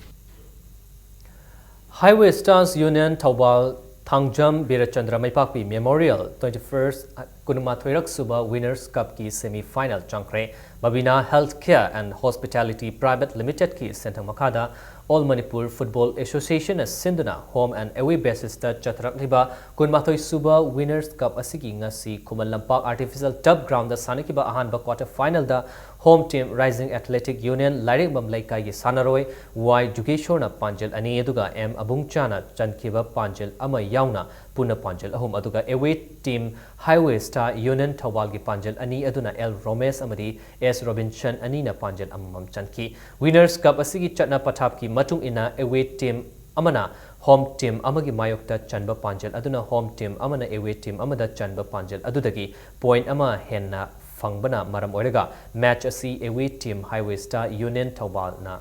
Highway Stars Union Thoubal Thangjam ꯕꯤꯔꯆꯟꯗ꯭ꯔ ꯃꯩꯄꯥꯛꯄꯤ Memorial twenty-first ꯀꯨꯟꯃꯥꯊꯣꯏꯔꯛ ꯁꯨꯕ Winners Cup ꯀꯤ semi final ꯆꯪꯈ꯭ꯔꯦ꯫ Babina Healthcare and Hospitality Private Limited ꯀꯤ ꯁꯦꯟꯊꯪ ꯃꯈꯥꯗ All Manipur Football Association ꯅ ꯁꯤꯟꯗꯨꯅ home and away basis ꯇ ꯆꯠꯊꯔꯛꯂꯤꯕ ꯀꯨꯟꯃꯥꯊꯣꯏ ꯁꯨꯕ Winners Cup ꯑꯁꯤꯒꯤ ꯉꯁꯤ Khuman Lampak Artificial Turf Ground ꯗ ꯁꯥꯟꯅꯈꯤꯕ ꯑꯍꯥꯟꯕ quarter final ꯗ home team Rising Athletic Union ꯂꯥꯏꯔꯦꯝꯕꯝ ꯂꯩꯀꯥꯏꯒꯤ ꯁꯥꯟꯅꯔꯣꯏ ꯋꯥꯏ ꯖꯨꯒꯦꯁꯣꯔꯅ ꯄꯥꯟꯖꯜ ꯑꯅꯤ ꯑꯗꯨꯒ ꯑꯦꯝ ꯑꯕꯨꯡꯆꯥꯅ ꯆꯟꯈꯤꯕ ꯄꯥꯟꯖꯜ ꯑꯃ ꯌꯥꯎꯅ ꯄꯨꯟꯅ ꯄꯥꯟꯖꯜ ꯑꯍꯨꯝ, ꯑꯗꯨꯒ away team Highway Star Union ꯊꯧꯕꯥꯜꯒꯤ ꯄꯥꯟꯖꯜ ꯑꯅꯤ ꯑꯗꯨꯅ ꯑꯦꯜ ꯔꯣꯃꯦꯁ ꯑꯃꯗꯤ ꯑꯦꯁ ꯔꯣꯕꯤꯟꯁꯟ ꯑꯅꯤꯅ ꯄꯥꯟꯖꯜ ꯑꯃꯃꯝ ꯆꯟꯈꯤ꯫ Winners Cup ꯑꯁꯤꯒꯤ ꯆꯠꯅ ꯄꯊꯥꯞꯀꯤ ꯃꯇꯨꯡ ꯏꯟꯅ away team ꯑꯃꯅ home team ꯑꯃꯒꯤ ꯃꯥꯌꯣꯛꯇ ꯆꯟꯕ ꯄꯥꯟꯖꯜ ꯑꯗꯨꯅ home team ꯑꯃꯅ away team ꯑꯃꯗ ꯆꯟꯕ ꯄꯥꯟꯖꯜ ꯑꯗꯨꯗꯒꯤ point ꯑꯃ ꯍꯦꯟꯅ ꯐꯪꯕꯅ ꯃꯔꯝ ꯑꯣꯏꯔꯒ match ꯑꯁꯤ away team Highway Star Union ꯊꯧꯕꯥꯜꯅ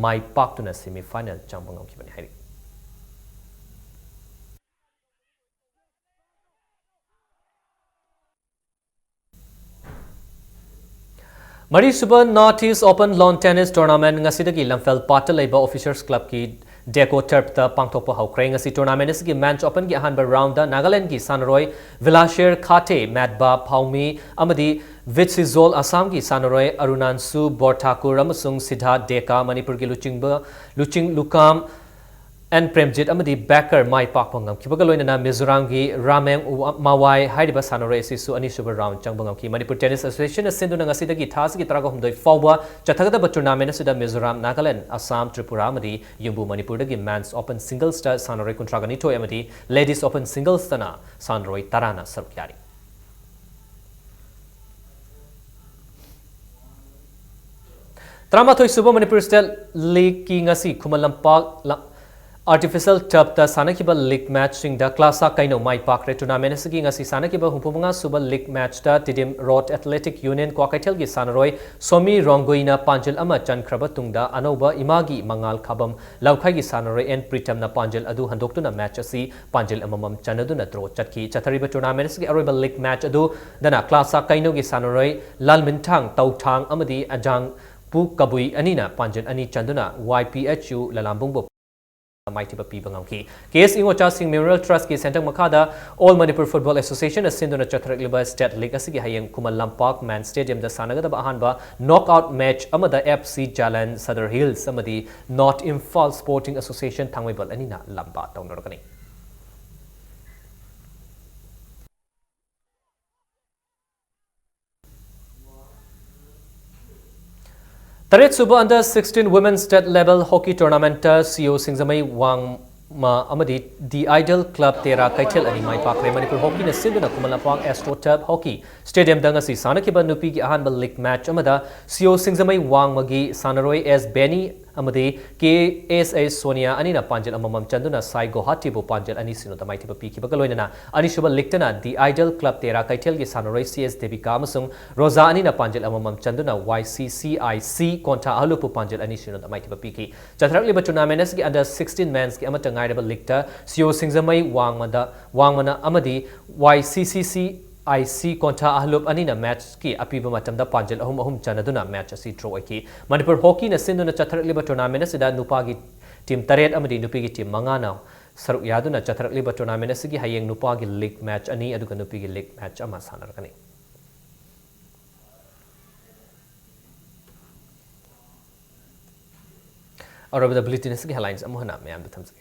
ꯃꯥꯏ ꯄꯥꯛꯇꯨꯅ semi final ꯆꯪꯕ ꯉꯝꯈꯤꯕꯅꯤ ꯍꯥꯏꯔꯤ꯫ ꯃꯔꯤꯁꯨꯕ North East Open Lawn Tennis Tournament ꯉꯁꯤꯗꯒꯤ ꯂꯝꯐꯦꯜ ꯄꯥꯠꯇ ꯂꯩꯕ Officers Club ꯀꯤ Deco Turf ꯇ ꯄꯥꯡꯊꯣꯛꯄ ꯍꯧꯈ꯭ꯔꯦ꯫ ꯉꯁꯤ tournament ꯑꯁꯤꯒꯤ men's open ꯒꯤ ꯑꯍꯥꯟꯕ round ꯗ ꯅꯥꯒꯥꯂꯦꯟꯗꯒꯤ ꯁꯥꯟꯅꯔꯣꯏ ꯚꯤꯂꯥꯁꯦꯔ ꯈꯥꯇꯦ, ꯃꯦꯠꯕꯥ ꯐꯥꯎꯃꯤ ꯑꯃꯗꯤ ꯚꯤꯠꯁꯤꯖꯣꯜ ꯑꯁꯥꯝꯒꯤ ꯁꯥꯟꯅꯔꯣꯏ ꯑꯔꯨꯅꯥꯟꯁꯨ ꯕꯣꯔꯊꯥꯀꯨꯔ ꯑꯃꯁꯨꯡ ꯁꯤꯙꯥ ꯗꯦꯀꯥ ꯃꯅꯤꯄꯨꯔꯒꯤ ꯂꯨꯆꯤꯡꯕ, ꯂꯨꯆꯤꯡ ꯂꯨꯀꯥꯝ ꯑꯦꯟ ꯄ꯭ꯔꯦꯝꯖꯤꯠ ꯑꯃꯗꯤ ꯕꯦꯀꯔ ꯃꯥꯏ ꯄꯥꯛꯄ ꯉꯝꯈꯤꯕꯒ ꯂꯣꯏꯅꯅ ꯃꯤꯖꯣꯔꯥꯝꯒꯤ ꯔꯥꯃꯦꯡ ꯎ-, ꯃꯥꯋꯥꯏ ꯍꯥꯏꯔꯤꯕ ꯁꯥꯟꯅꯔꯣꯏ ꯑꯁꯤꯁꯨ ꯑꯅꯤꯁꯨꯕ round ꯆꯪꯕ ꯉꯝꯈꯤ꯫ ꯃꯅꯤꯄꯨꯔ Tennis Association ꯅ ꯁꯤꯟꯗꯨꯅ ꯉꯁꯤꯗꯒꯤ ꯊꯥ ꯑꯁꯤꯒꯤ ꯇꯔꯥꯍꯨꯝꯗꯣꯏ ꯐꯥꯎꯕ ꯆꯠꯊꯒꯗꯕ tournament ꯑꯁꯤꯗ ꯃꯤꯖꯣꯔꯥꯝ, ꯅꯥꯒꯥꯂꯦꯟ, ꯑꯁꯥꯝ, ꯇ꯭ꯔꯤꯄꯨꯔꯥ ꯑꯃꯗꯤ ꯌꯨꯝꯕꯨ ꯃꯅꯤꯄꯨꯔꯗꯒꯤ men's open singles ꯇ ꯁꯥꯟꯅꯔꯣꯏ ꯀꯨꯟꯊ꯭ꯔꯥꯒ ꯅꯤꯊꯣꯏ ꯑꯃꯗꯤ ladies open singles ꯇꯅ ꯁꯥꯟꯅꯔꯣꯏ ꯇꯔꯥꯅ ꯁꯔꯨꯛ ꯌꯥꯔꯤ꯫ ꯇꯔꯥꯃꯥꯊꯣꯏ ꯁꯨꯕ ꯃꯅꯤꯄꯨꯔ State League ꯀꯤ ꯉꯁꯤ ꯈꯨꯃꯟ ꯂꯝꯄꯥꯛ ꯂ-, Artificial Turf ꯇ ꯁꯥꯟꯅꯈꯤꯕ league match ꯁꯤꯡꯗ ꯀ꯭ꯂꯥꯁꯥ ꯀꯩꯅꯧ ꯃꯥꯏ ꯄꯥꯛꯈ꯭ꯔꯦ꯫ Tournament ꯑꯁꯤꯒꯤ ꯉꯁꯤ ꯁꯥꯟꯅꯈꯤꯕ ꯍꯨꯝꯐꯨ ꯃꯉꯥ ꯁꯨꯕ league match ꯇ ꯇꯤꯗꯤꯝ Road Athletic Union ꯀ꯭ꯋꯥꯀꯩꯊꯦꯜꯒꯤ ꯁꯥꯟꯅꯔꯣꯏ ꯁꯣꯃꯤ ꯔꯣꯡꯒꯨꯏꯅ ꯄꯥꯟꯖꯤꯜ ꯑꯃ ꯆꯟꯈ꯭ꯔꯕ ꯇꯨꯡꯗ ꯑꯅꯧꯕ ꯏꯃꯥꯒꯤ ꯃꯉꯥꯜ ꯈꯥꯕꯝ ꯂꯧꯈꯥꯏꯒꯤ ꯁꯥꯟꯅꯔꯣꯏ ꯑꯦꯟ ꯄ꯭ꯔꯤꯇꯝꯅ ꯄꯥꯟꯖꯤꯜ ꯑꯗꯨ ꯍꯟꯗꯣꯛꯇꯨꯅ match ꯑꯁꯤ ꯄꯥꯟꯖꯤꯜ ꯑꯃꯃꯝ ꯆꯟꯅꯗꯨꯅ draw ꯆꯠꯈꯤ꯫ ꯆꯠꯊꯔꯤꯕ tournament ꯑꯁꯤꯒꯤ ꯑꯔꯣꯏꯕ league match ꯑꯗꯨꯗꯅ ꯀ꯭ꯂꯥꯁꯥ ꯀꯩꯅꯧꯒꯤ ꯁꯥꯟꯅꯔꯣꯏ ꯂꯥꯜꯃꯤꯟꯊꯥꯡ ꯇꯧꯊꯥꯡ ꯑꯃꯗꯤ ꯑꯖꯥꯡ ꯄꯨ ꯀꯕꯨꯏ ꯑꯅꯤꯅ ꯄꯥꯟꯖꯤꯜ ꯑꯅꯤ ꯆꯟꯗꯨꯅ Y P H U ꯂꯂꯥꯝꯕꯨꯡꯕꯨ ꯃꯥꯏꯊꯤꯕ ꯄꯤꯕ ꯉꯝꯈꯤ꯫ ꯀꯦ ꯑꯦꯁ ꯏꯉꯣꯆꯥꯁꯤꯡ Memorial Trust ꯀꯤ ꯁꯦꯟꯊꯪ ꯃꯈꯥꯗ All Manipur Football Association ꯅ ꯁꯤꯟꯗꯨꯅ ꯆꯠꯊꯔꯛꯂꯤꯕ State League ꯑꯁꯤꯒꯤ ꯍꯌꯦꯡ ꯈꯨꯃꯟ ꯂꯝꯄꯥꯛ ꯃꯦꯟ ꯁ꯭ꯇꯦꯗꯤꯌꯝꯗ ꯁꯥꯟꯅꯒꯗꯕ ꯑꯍꯥꯟꯕ knockout match ꯑꯃꯗ F C Jalan Sadar Hills ꯑꯃꯗꯤ North Imphal Sporting Association ꯊꯥꯡꯃꯩꯕꯟ ꯑꯅꯤꯅ ꯂꯝꯕꯥ ꯇꯧꯅꯔꯛꯀꯅꯤ꯫ ꯇꯔꯦꯠꯁꯨꯕ Under sixteen Women State Level Hockey Tournament ꯇ ꯁꯤ ꯑꯣ ꯁꯤꯡꯖꯃꯩ ꯋꯥꯡꯃ ꯑꯃꯗꯤ The Idol Club ꯇꯦꯔꯥ ꯀꯩꯊꯦꯜ ꯑꯅꯤ ꯃꯥꯏ ꯄꯥꯛꯈ꯭ꯔꯦ꯫ ꯃꯅꯤꯄꯨꯔ ꯍꯣꯀꯤꯅ ꯁꯤꯟꯗꯨꯅ ꯈꯨꯃꯟ ꯂꯝꯄꯥꯛ ꯑꯦꯁꯇ꯭ꯔꯣ ꯇꯔꯐ ꯍꯣꯀꯤ ꯁ꯭ꯇꯦꯗꯤꯌꯝꯗ ꯉꯁꯤ ꯁꯥꯟꯅꯈꯤꯕ ꯅꯨꯄꯤꯒꯤ ꯑꯍꯥꯟꯕ ꯂꯤꯒ ꯃꯦꯆ ꯑꯃꯗ ꯁꯤ ꯑꯣ ꯁꯤꯡꯖꯃꯩ ꯋꯥꯡꯃꯒꯤ ꯁꯥꯟꯅꯔꯣꯏ ꯑꯦꯁ ꯕꯦꯅꯤ ꯑꯃꯗꯤ ꯀꯦ ꯑꯦꯁ ꯑꯦꯁ ꯁꯣꯅꯤꯌꯥ ꯑꯅꯤꯅ ꯄꯥꯟꯖꯜ ꯑꯃꯃꯝ ꯆꯟꯗꯨꯅ ꯁꯥꯏ ꯒꯣꯍꯥꯇꯤꯕꯨ ꯄꯥꯟꯖꯜ ꯑꯅꯤ ꯁꯤꯅꯣꯗ ꯃꯥꯏꯊꯤꯕ ꯄꯤꯈꯤꯕꯒ ꯂꯣꯏꯅꯅ ꯑꯅꯤꯁꯨꯕ ꯂꯤꯒꯇꯅ The Idol Club ꯇꯦꯔꯥ ꯀꯩꯊꯦꯜꯒꯤ ꯁꯥꯟꯅꯔꯣꯏ ꯁꯤ ꯑꯦꯁ ꯗꯦꯕꯤꯀꯥ ꯑꯃꯁꯨꯡ ꯔꯣꯖꯥ ꯑꯅꯤꯅ ꯄꯥꯟꯖꯜ ꯑꯃꯃꯝ ꯆꯟꯗꯨꯅ ꯋꯥꯏ ꯁꯤ ꯁꯤ ꯑꯥꯏ ꯁꯤ ꯀꯣꯟꯊꯥ ꯑꯍꯂꯨꯞꯄꯨ ꯄꯥꯟꯖꯜ ꯑꯅꯤ ꯁꯤꯅꯣꯗ ꯃꯥꯏꯊꯤꯕ ꯄꯤꯈꯤ꯫ ꯆꯠꯊꯔꯛꯂꯤꯕ tournament ꯑꯁꯤꯒꯤ Under sixteen Men's ꯀꯤ ꯑꯃꯠꯇ ꯉꯥꯏꯔꯕ ꯂꯤꯒꯇ ꯁꯤ ꯑꯣ ꯁꯤꯡꯖꯃꯩ ꯋꯥꯡꯃꯗ, ꯋꯥꯡꯃꯅ ꯑꯃꯗꯤ ꯋꯥꯏ ꯁꯤ ꯁꯤ ꯁꯤ ꯑꯥꯏ ꯁꯤ ꯀꯣꯟꯊꯥ ꯑꯍꯂꯨꯞ ꯑꯅꯤꯅ ꯃꯦꯆꯀꯤ ꯑꯄꯤꯕ ꯃꯇꯝꯗ ꯄꯥꯟꯖꯜ ꯑꯍꯨꯝ ꯑꯍꯨꯝ ꯆꯟꯅꯗꯨꯅ ꯃꯦꯆ ꯑꯁꯤ ꯗ꯭ꯔꯣ ꯑꯣꯏꯈꯤ꯫ ꯃꯅꯤꯄꯨꯔ ꯍꯣꯀꯤꯅ ꯁꯤꯟꯗꯨꯅ ꯆꯠꯊꯔꯛꯂꯤꯕ tournament ꯑꯁꯤꯗ ꯅꯨꯄꯥꯒꯤ ꯇꯤꯝ ꯇꯔꯦꯠ ꯑꯃꯗꯤ ꯅꯨꯄꯤꯒꯤ ꯇꯤꯝ ꯃꯉꯥꯅ ꯁꯔꯨꯛ ꯌꯥꯗꯨꯅ ꯆꯠꯊꯔꯛꯂꯤꯕ tournament ꯑꯁꯤꯒꯤ ꯍꯌꯦꯡ ꯅꯨꯄꯥꯒꯤ ꯂꯤꯒ ꯃꯦꯆ ꯑꯅꯤ ꯑꯗꯨꯒ ꯅꯨꯄꯤꯒꯤ ꯂꯤꯒ ꯃꯦꯆ ꯑꯃ ꯁꯥꯟꯅꯔꯛꯀꯅꯤ꯫ ꯑꯔꯣꯏꯕꯗ ꯕꯨꯂꯦꯇꯤꯟ ꯑꯁꯤꯒꯤ headlines ꯑꯃꯨꯛ ꯍꯟꯅ ꯃꯌꯥꯝꯗ ꯊꯝꯖꯒꯦ꯫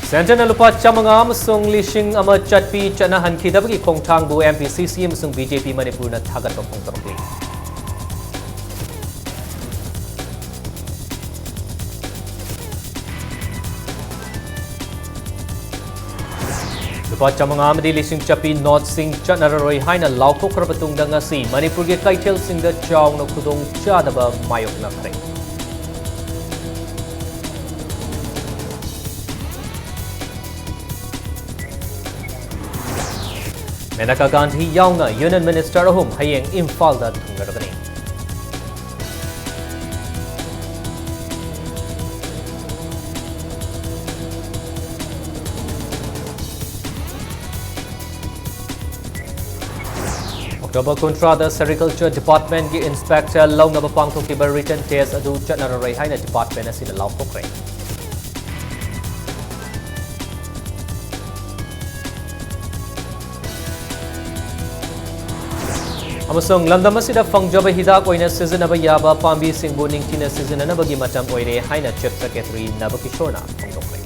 ꯁꯦꯟꯇꯔꯅ ꯂꯨꯄꯥ ꯆꯥꯃꯉꯥ ꯑꯃꯁꯨꯡ ꯂꯤꯁꯤꯡ ꯑꯃ ꯆꯠꯄꯤ ꯆꯠꯅꯍꯟꯈꯤꯗꯕꯒꯤ ꯈꯣꯡꯊꯥꯡꯕꯨ M P C C ꯑꯃꯁꯨꯡ B J P ꯃꯅꯤꯄꯨꯔꯅ ꯊꯥꯒꯠꯄ ꯐꯣꯡꯗꯣꯔꯛꯂꯤ꯫ ꯂꯨꯄꯥ ꯆꯥꯃꯉꯥ ꯑꯃꯗꯤ ꯂꯤꯁꯤꯡ ꯆꯠꯄꯤ ꯅꯣꯠꯁꯤꯡ ꯆꯠꯅꯔꯔꯣꯏ ꯍꯥꯏꯅ ꯂꯥꯎꯊꯣꯛꯈ꯭ꯔꯕ ꯇꯨꯡꯗ ꯉꯁꯤ ꯃꯅꯤꯄꯨꯔꯒꯤ ꯀꯩꯊꯦꯜꯁꯤꯡꯗ ꯆꯥꯎꯅ ꯈꯨꯗꯣꯡꯆꯥꯗꯕ ꯃꯥꯌꯣꯛꯅꯈ꯭ꯔꯦ꯫ ꯃꯦꯅꯀꯥ ꯒꯥꯟꯙꯤ ꯌꯥꯎꯅ Union Minister ꯑꯍꯨꯝ ꯍꯌꯦꯡ ꯏꯝꯐꯥꯜꯗ ꯊꯨꯡꯂꯔꯒꯅꯤ꯫ October ꯀꯨꯟꯊ꯭ꯔꯥꯗ Sericulture Department ꯀꯤ inspector ꯂꯧꯅꯕ ꯄꯥꯡꯊꯣꯛꯈꯤꯕ written test ꯑꯗꯨ ꯆꯠꯅꯔꯔꯣꯏ ꯍꯥꯏꯅ department ꯑꯁꯤꯅ ꯂꯥꯎꯊꯣꯛꯈ꯭ꯔꯦ꯫ ꯑꯃꯁꯨꯡ ꯂꯝꯗꯝ ꯑꯁꯤꯗ ꯐꯪꯖꯕ ꯍꯤꯗꯥꯛ ꯑꯣꯏꯅ ꯁꯤꯖꯤꯟꯅꯕ ꯌꯥꯕ ꯄꯥꯝꯕꯤꯁꯤꯡꯕꯨ ꯅꯤꯡꯊꯤꯅ ꯁꯤꯖꯤꯟꯅꯅꯕꯒꯤ ꯃꯇꯝ ꯑꯣꯏꯔꯦ ꯍꯥꯏꯅ Chief Secretary ꯅꯕꯀꯤꯁꯣꯔꯅ ꯐꯣꯡꯗꯣꯛꯈ꯭ꯔꯦ꯫